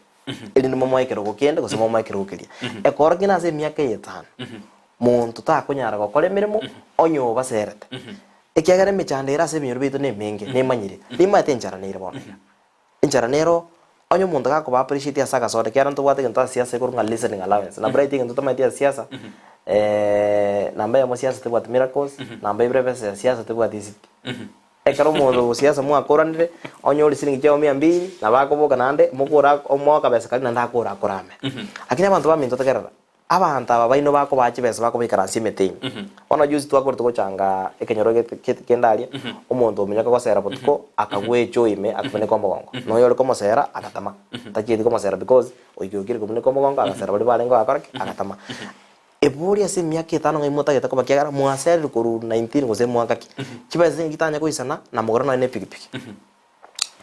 erinde momoe ekerogo kende gose momoe ekerogo keria. Ekorokia nase emiaka eye etano monto takonyara gokora emeremo onye obaserete. Ekiagera emechando ere ase ebinyoro biaito nemenge nemanyire, nimaete enchara nere bono iga. Enchara nero, onye omonto gakoba appreciate ase agasoda ekiagera ntobwate egento ase siasa ekorwa ng'a listening allowance. Na bright egento tomaeti ase siasa, namba eyemo siasa tebwati miracles, namba ibere ebesa ya siasa tebwati esiti. Ekero omonto o siasa mwakoranire, onyore siringi chiago mia mbiri, nabo akoboka naende, mokore omoe akabesa karia naende akore akorame. Lakini abanto baminto tegerera, Abanto aba baino bakobaa chibesa bakobaikaransia emete ime. Bono juzi twakorete gochanga ekenyoro kende aria, omonto ominyoka gosera botuko, akagwa echoo ime akamineka omogongo. Na oyore komosera agatama, tachieti komosera because oikire okire komineka omogongo agasera baria barenge bagakora ki? Agatama. Ebori ase emiaka etano ng'ai motagete koba kiagera mwaserire korwa 19 gose mwaka ki. Chibesa chiaino chitanya goisana na mogore nonye na epikipiki.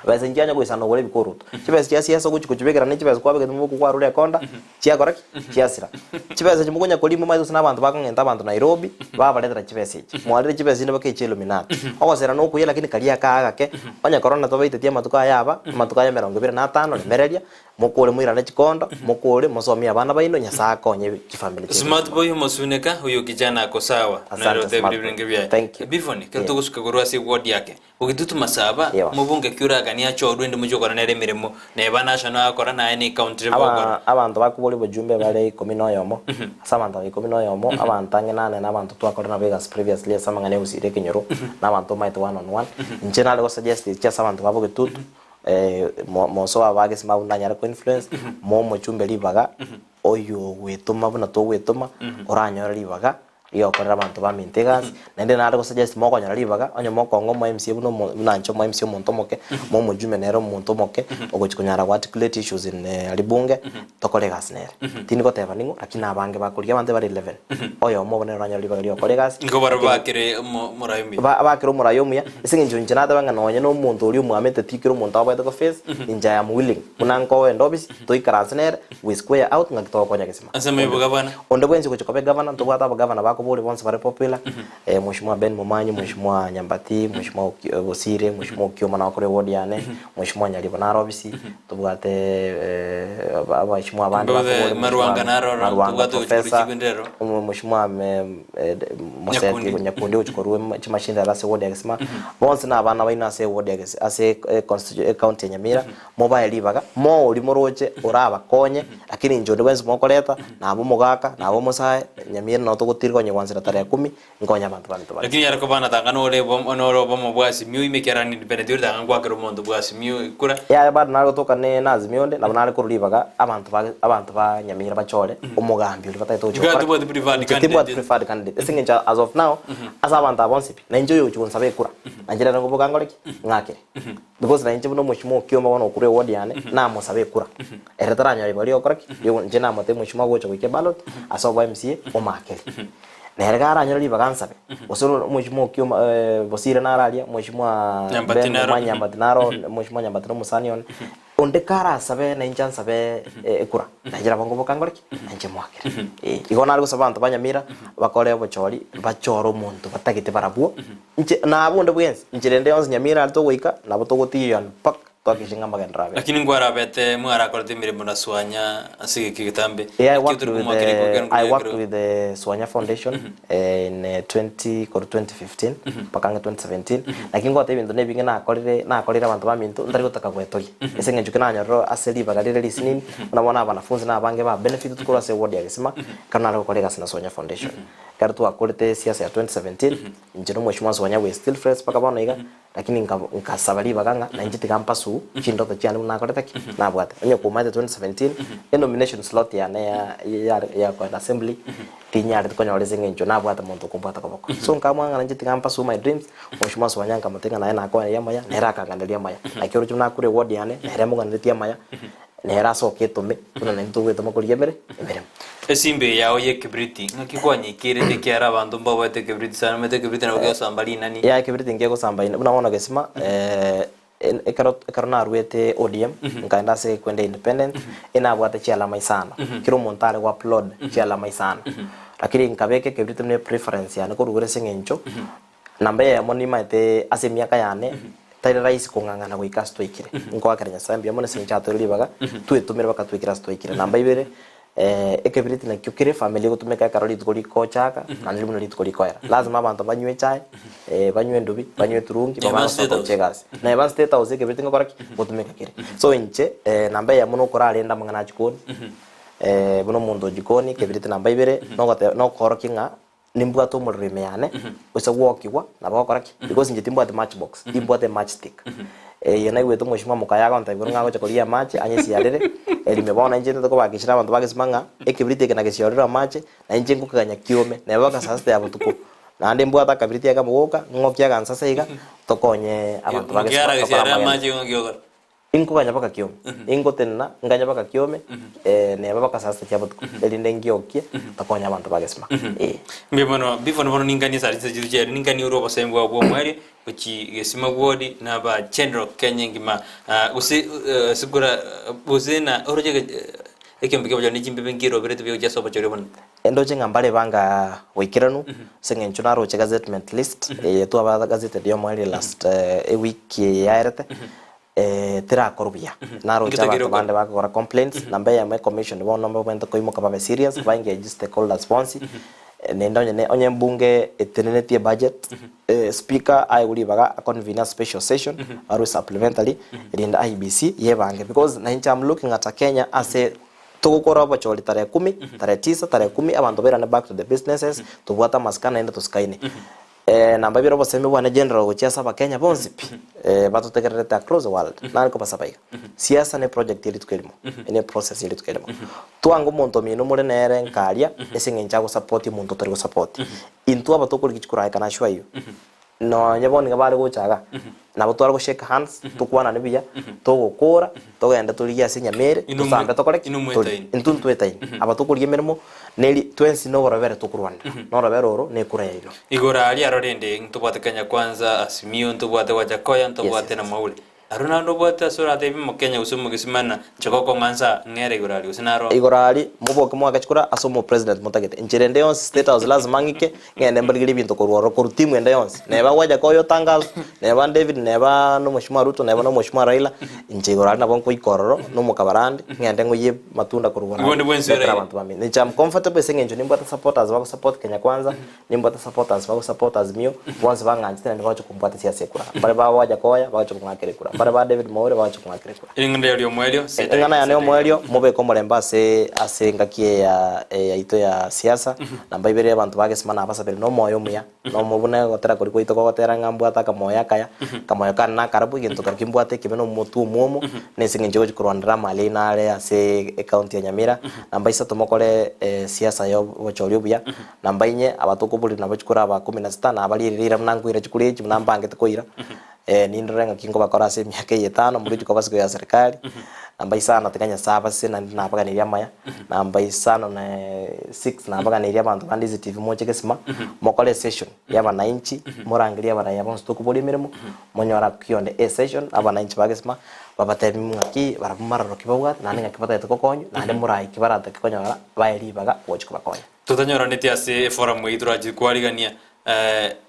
Chibesa nchianya goisana ogore ebikoroto. Chibesa chia siasa ogochi kochibekera ne chibesa kwabegete moboko kwarure ekonda, chiakora ki? Chiasira. Chibesa echi mokonya koria momanyete gose na abanto bakong'enta abanto Nairobi, babaretera chibesa echi. Mwarire chibesa chinde mpaka echi Illuminati. Ogosera na okuya lakini karia aka agake, onye korona tobaitetie amatuko aya aba, amatuko aya emerongo ebere na atano, remereria, Mokore moirane chikondo, mokore mosomie abana baino, Nyasae akonye chifamiri chiaino. Smart boy omosuneka oyo kijana ako sawa Asante, nere otebire Smart boy. ebirenge biaye Thank you. Bifoni kero Yeah. togosuka korwa ase eward yake Bogitutu Masaba Yes. mobunge ki oraganie achorwe ende mochie gokora nere emeremo neba national agokora naye ne county level Aba, ogokora. abanto bakoboria obojumbe bare ikomi na oyomo, ase abanto aba ikomi na oyomo, abanto ang'e nane na abanto twakora nabo egasi previously ase amang'ana ya gosira ekenyoro, na abanto omanyete one on one. Inche nare gosuggest echi ase abanto ba Bogetutu, Moso abagesima abwo nanyare ko influence, moe omochumbe ribaga, oywo ogwetoma buna togwetoma, oranyore ribaga riokorera abanto baminto egasi, naende nare gosuggest mokonyora ribaga, onye mokonga omo MCA buna omo buna inche omo MCA omonto omoke, moe omojumbe nere omonto omoke, ogochi konyara go articulate issues in aria bunge, tokore egasi nere. Tindi goteba ning'o, lakini abange bakorigia abanto bare 11, oyomo obo nere oranyore ribaga riogokora egasi, Nigo barabwo lakini bakere omo omorai omuya. ba bakere omorai omuya, ase eng'encho inche nateba ng'a nonye na omonto oria omwamete tikera omonto abweate go face, inche I am willing, buna nkoenda ofisi, toikaranse nere, we square out ng'aki togokonya gesima. Ase amaibo gavana. Onde bwensi ogochia koba egavana, ntobwate abagavana bakoboria bonsi bare popular, Mheshimiwa Ben Momanyi, Mheshimiwa Nyambati, Mheshimiwa Bosire, Mheshimiwa Okioma nao akore eward yane, Mheshimiwa Nyaribo naro ofisi, tobwate abaheshimiwa abande Mbabwe bakoboria Marwanga Mheshimiwa naro ororo, Marwanga tobwate ogochia korwa Professor, chigwendero ero. Mheshimiwa Moseti Nyakundi. Nyakundi ogochia korwa chimashindano ase eward ya Gesima, bonsi na abana baino ase eward ya Gesi ase ecounty ya Nyamira, Mobae ribaga, moori moroche orabakonye, lakini inche onde bwensi mokoreta, nabe omogaka, nabe omosae, nyamira nao togotiira konya gwansera tarehe kumi, nkonye abanto baminto bare. Lakini yare koba natanga nore obo nore obomo bwa Azimio ime ekiagera ni independent ore tanga ngwakera omonto bwa Azimio kura. Yaya bado nare gotoka ne na Azimio onde, nabo nare korwa ribaga abanto ba abanto ba Nyamira bachore omogambi oria batagete gochia Iga gokora tobwati preferred Inche timbwati candidate. preferred candidate ase eng'encho as of now, ase abanto aba bonsi pi, na inche oyo ogochia gonsaba ekura, na inche nere nkoboka nkore ki? Ng'akere. Because na inche buna omweshimiwa okioma bono okorwa eward yane, namosabe ekura. Ere taranyora ribaga riogokora ki? Rio inche namotebia omweshimiwa agocha goika eballot, ase oboa MCA, omoakere. Nere karanyore ribaga ansabe, gose oro omweshimiwa okioma Bosire naro aria, omweshimiwa Nyambati Ben naro. Omwanya Nyambati naro, omweshimiwa Nyambati na omosani one, onde karasabe na inche ansabe ekura, na inche nabo nkoboka nkore ki? Na inche moakere. Eh, igo nare gosaba abanto ba Nyamira, bakore obochori, bachore omonto batagete barabwo, Inche nabe onde bwensi, inchera ende yonsi Nyamira are togoika, nabo togotiiyana mpaka twakishe ng'a amagenderero abere. Lakini nkwarabete mwarakorete emeremo na Swanya ase egeka egetambe, Yeah, I naki worked otori with komoakera the, ekero I nkoria worked ekero with the Swanya Foundation eh, in 20 korwa 2015 mpaka ang'e 2017 naki ngoteba ebinto na ebinge nakorire nakorire abanto baminto ntari gotaka gwetogia ase eng'encho ki nanyorire ase ribaga rire risinini buna bono abanafunzi na abange ba benefited korwa ase eward ya Gesima ekero nare gokora egasi na Swanya Foundation. Ekero twakorete esiasa ya 2017, inche na omweshimiwa Swanya we still friends mpaka bono iga, lakini nka nkasaba ribaga ng'a nainche tiga mpasuu chindoto chiane buna nakorete ki? Nabwate. Onye komaete 2017, enomination slot yane ya ya ya koenda assembly, tinyarete konyora ase eng'encho nabwate monto okombwata koboko. So nkamwanga ng'a nainche tiga mpasuu my dreams, omweshimiwa Swanya nkamotebia ng'a naye nakoeneria amaya, nere akanganeria amaya. Naki oroche buna nakure eward yane, nere emoganeretie amaya, Nere asoke etome, buna naintwe togwetoma korigia emere emeremo. Esimba yao y'ekebiriti, ng'aki kwanyekerete ekiagera abanto mbaboete ekebiriti sana, omanyete ekebiriti nabo kegosamba rinani. Yaya ekebiriti nkegosamba rinani, buna bono gesima, ekero ekero naruete ODM, nkaenda ase kwenda independent, enabwate chialama isano, kera omonto are go upload chialama isano, lakini nkabeka ekebiriti buna epreference yane korwa igoro ase eng'encho, Namba eyemo nimaete ase emiaka yane, tari rahisi kong'ang'ana goika ase twaikire. Nkoakera Nyasae mbuya mono ase eng'encho atoire ribaga, twetomire mpaka twaikire ase twaikire. Namba ibere, ekebiriti nakio kere efamiri egotumeka ekero rituko rikochaka naende buna rituko rikoera. Lazima abanto banywe echae, banywe endubi, banywe eturungi, Neba bamanye gosoka State gochia egasi. Neba State House ekebiriti ngokora ki? Ngotumeka kere. So inche, namba eyemo nokorarende amang'ana a chikoni, buna omonto o jikoni, ekebiriti namba ibere, nogoteba nokoorokia ng'a Nimbwate omorero ime yane, gose gwokigwa, nabo gokora ki? Because inche timbwati match box, nimbwate match stick. Eye naigwete omweshimiwa mokaye agontebia igoro ng'a agocha korigia amache, anyesiarere, erime bono inche ntete kobakishera abanto bagesima ng'a, ekebiriti eke nagesiorere amache, na inche ngokeganya kiome, neba mpaka saa sita ya botuko. Naende mbwate akabiriti akamo goka, ng'okia agansase iga, tokonye abanto bagesima Mokiara tokore gesiarere amagena. amache ng'oki ogokora? Inkoganya mpaka kiome, ingotenena nganye mpaka kiome, neba mpaka saa sita chia botuko, erinde ngiokie tokonye abanto ba gesima. Eh. Mbuya mono, before bono ninganie ase chinsa chiria chiaye, ninganie orwe obosembi bwao bwa omoerio gochi gesima ward na aba general Kenya engima ah, gose eh, ase kura gose na oroche eh, ekiombe kia obochori ne chimbebe nkiroberete buya gochia ase obochori obonene. Endoche ng'a mbare banga boikeranu, ase eng'encho naroche gazettement list, eye twaba gazetted yomoerio last ewiki eye yaerete, terakorwa buya. Naroche Nki abanto tokere bande bagokora complaints, namba eyemo ecommission bono mbabwenerete koimoka babe serious, ba engage stakeholders bonsi, naende onye ne onye embunge etenenetie ebudget, speaker aegwe ribaga a convene a special session, barwe supplementary, erinde IEBC yebange because nainche am looking at a Kenya ase Togokora obochori tarehe kumi, tarehe tisa, tarehe kumi, abanto bairane back to the businesses, tobwate amasikani naende tosikaine. Namba ibere obosemi bwane general gochia ase abakenya bonsi pi, batotegererete across the world, nare kobasaba iga, siasa ne project ye rituko erimo, ne process ye rituko erimo. Twange omonto omino more nere nkaria, ase eng'encho agosapoti omonto otari gosapoti. Intwe aba tokorigia chikura I can assure you, Nonye bono nigo bare gocha iga, nabo tware go shake hands, tokwanane buya, togokora, togende torigie ase enyama ere, Inwe tosambe tokore ki? inwe Torie. mwetaine. Intwe ntwetaine. Aba tokorigia emeremo, neri twensi noborobere tokorwanera. Norobere oro na ekura yaino. Igoro aria aro rende ntobwate Kenya Kwanza, Azimio, ntobwate Wajackoyah, ntobwate Yes, na yes. Mwaure. Aro naende obwate ase oratebie Omokenya gose Omogesimana, inche gokong'ansa ng'ere igoro aria gose naro. Igoro aria, moboke moake chikura ase omopresident motagete. Enchera ende yonsi state house lazima ng'ike, ng'ende mbarigerie ebinto korwa ororo korwa team ende yonsi. Neba Wajackoyah otangazwe, neba David, neba na omweshimiwa Ruto, neba na omweshimiwa Raila, inche igoro aria nabo nkoika ororo, na omokabarande, ng'ende ng'oyie matunda korwa igoro Igo aria, onde bwensi ndetere oraire. abanto bamino. Inche am comfortable ase eng'encho nimbwate supporters bagosupport Kenya Kwanza, Nimbwate supporters bago support Azimio, bonsi bang'anchete naende bagocha kombwata ase ekura. Mbare ba Wajackoyah bagocha kong'akera ekura, mbare ba David Mwaure bagocha kong'akera ekura. Ring'ana riao ri'omoerio ase Eng'ana edageka yane ase edageka. y'omoerio, mobeke omorembe ase ase engaki eye ya eye yaito ya siasa, na mbaiberere abanto ba Gesima nabasabere nomoyo omuya, na omo buna ogotera koria gwaito kogotera ng'a mbwate akamoyo akaya, akamoyo kane nakarabu, egento keria kimbwate ekebe na omotwe omwomo, na ase eng'encho egochia korwanera amali aino are ase ecounty ya Nyamira, namba isato mokore siasa ya obochori obuya, Namba inye, abatokoborire nabo chikura aba kumi na sita, na abaria riria buna nkoira chikura echi, buna mbangete koira, nindore ng'aki nkobakora ase emiaka eye etano, moriche koba siko ya serikali. Namba isano, tiga Nyasae abasese naende nabaganirie amaya. Namba isano na six, nabaganirie abanto ba Ndizi TV moche gesima, mokore esession ya abanainchi, morangerie abaraiya bonsi tokoboria emeremo, monyore akionde esession, abanainchi ba gesima, babatebi ng'aki barabwo maroro ki babwate, naende ng'aki batagete gokonywa, naende morae ki baratake konyora, bae ribaga gochi kobakonya. Totanyoraneti ase eforamu eyio torache kwarigania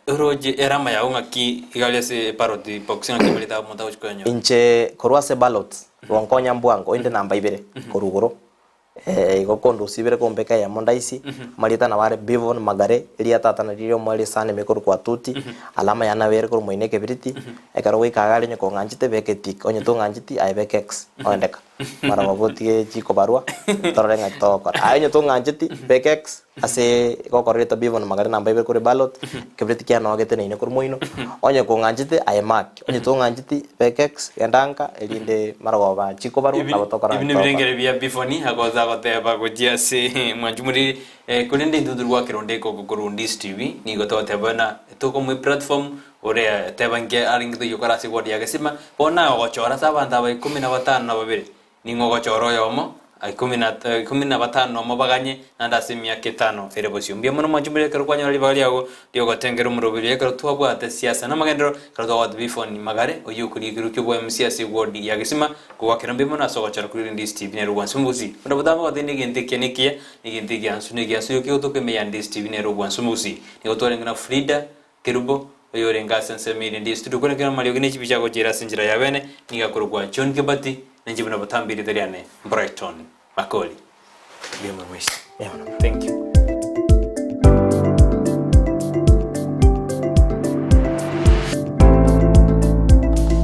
oroche erama yao ng'aki igari ase eparot box ng'aki amareta abo omonto agochi koyanyora. Inche korwa ase ballot gonkonya mbwango inde namba ibere korwa igoro igo kondusia ibere kombeka eyemo ndaisi amarieta nabo are Bivon Magare eria tata nario riomoerio esani ime korwa kwa Tuti alama yane nabo ere korwa moino ekebiriti ekero goika iga aria onye kong'anchete beka etick onye tong'ancheti aye beka X oendeka. Barabwo botige chikobarwa, torore ng'aki togokora. Aye onye tong'ancheti, beka X ase gokora rieta Bivon Magare namba ibere korwa eballot, ekebiriti kiane noo geteneine korwa moino. Onye kong'anchete, aye mark. Onye tong'ancheti, beka X, genda nka, erinde marogoba chikobarwa, Ebi nabo tokora ebi ng'aki togokora. nebirengere bia Bifoni agocha agoteba gochia ase mwanchi moriri korende intwe turi goakera onde ekoko korwa Ndisi TV nigo togoteba buna tokomoa eplatform Ore teba inki arenge toyokora ase egwadi ya gesima, bono naye ogochora ase abanto aba ikomi na batano na babere, ning'o ogochora oyomo, ikomi na ikomi na batano nomo baganye, naende ase emiaka etano ere bosio. Mbuya mono mwanche more ekero kwanyora ribaga riago ri'ogotengera omoroberi ekero twabwate siasa namagenderero, ekero twabwate Bifoni Magare, oyio okoria ekerogo ki'oboMC ase ewodi ya gesima, kogwakera mbuya mono ase ogochora kore Ndisi TV nere obwansu mogusi. Buna botambe goteba negento ekiya nekiya, negento egiansu negiansu gioka egotoka ime ya Ndisi TV nere obwansu mogusi. Nigo twarenge na Frida Kerubo, oyorenge ase ensemo ere ndie studio kore kera amariogi ne chibicha agochiera ase enchera ya bene, nigo akorokwa John Kibati, na inche buna botambe erieta riane Brighton Makori. Mbuya mono mwensi. Thank you.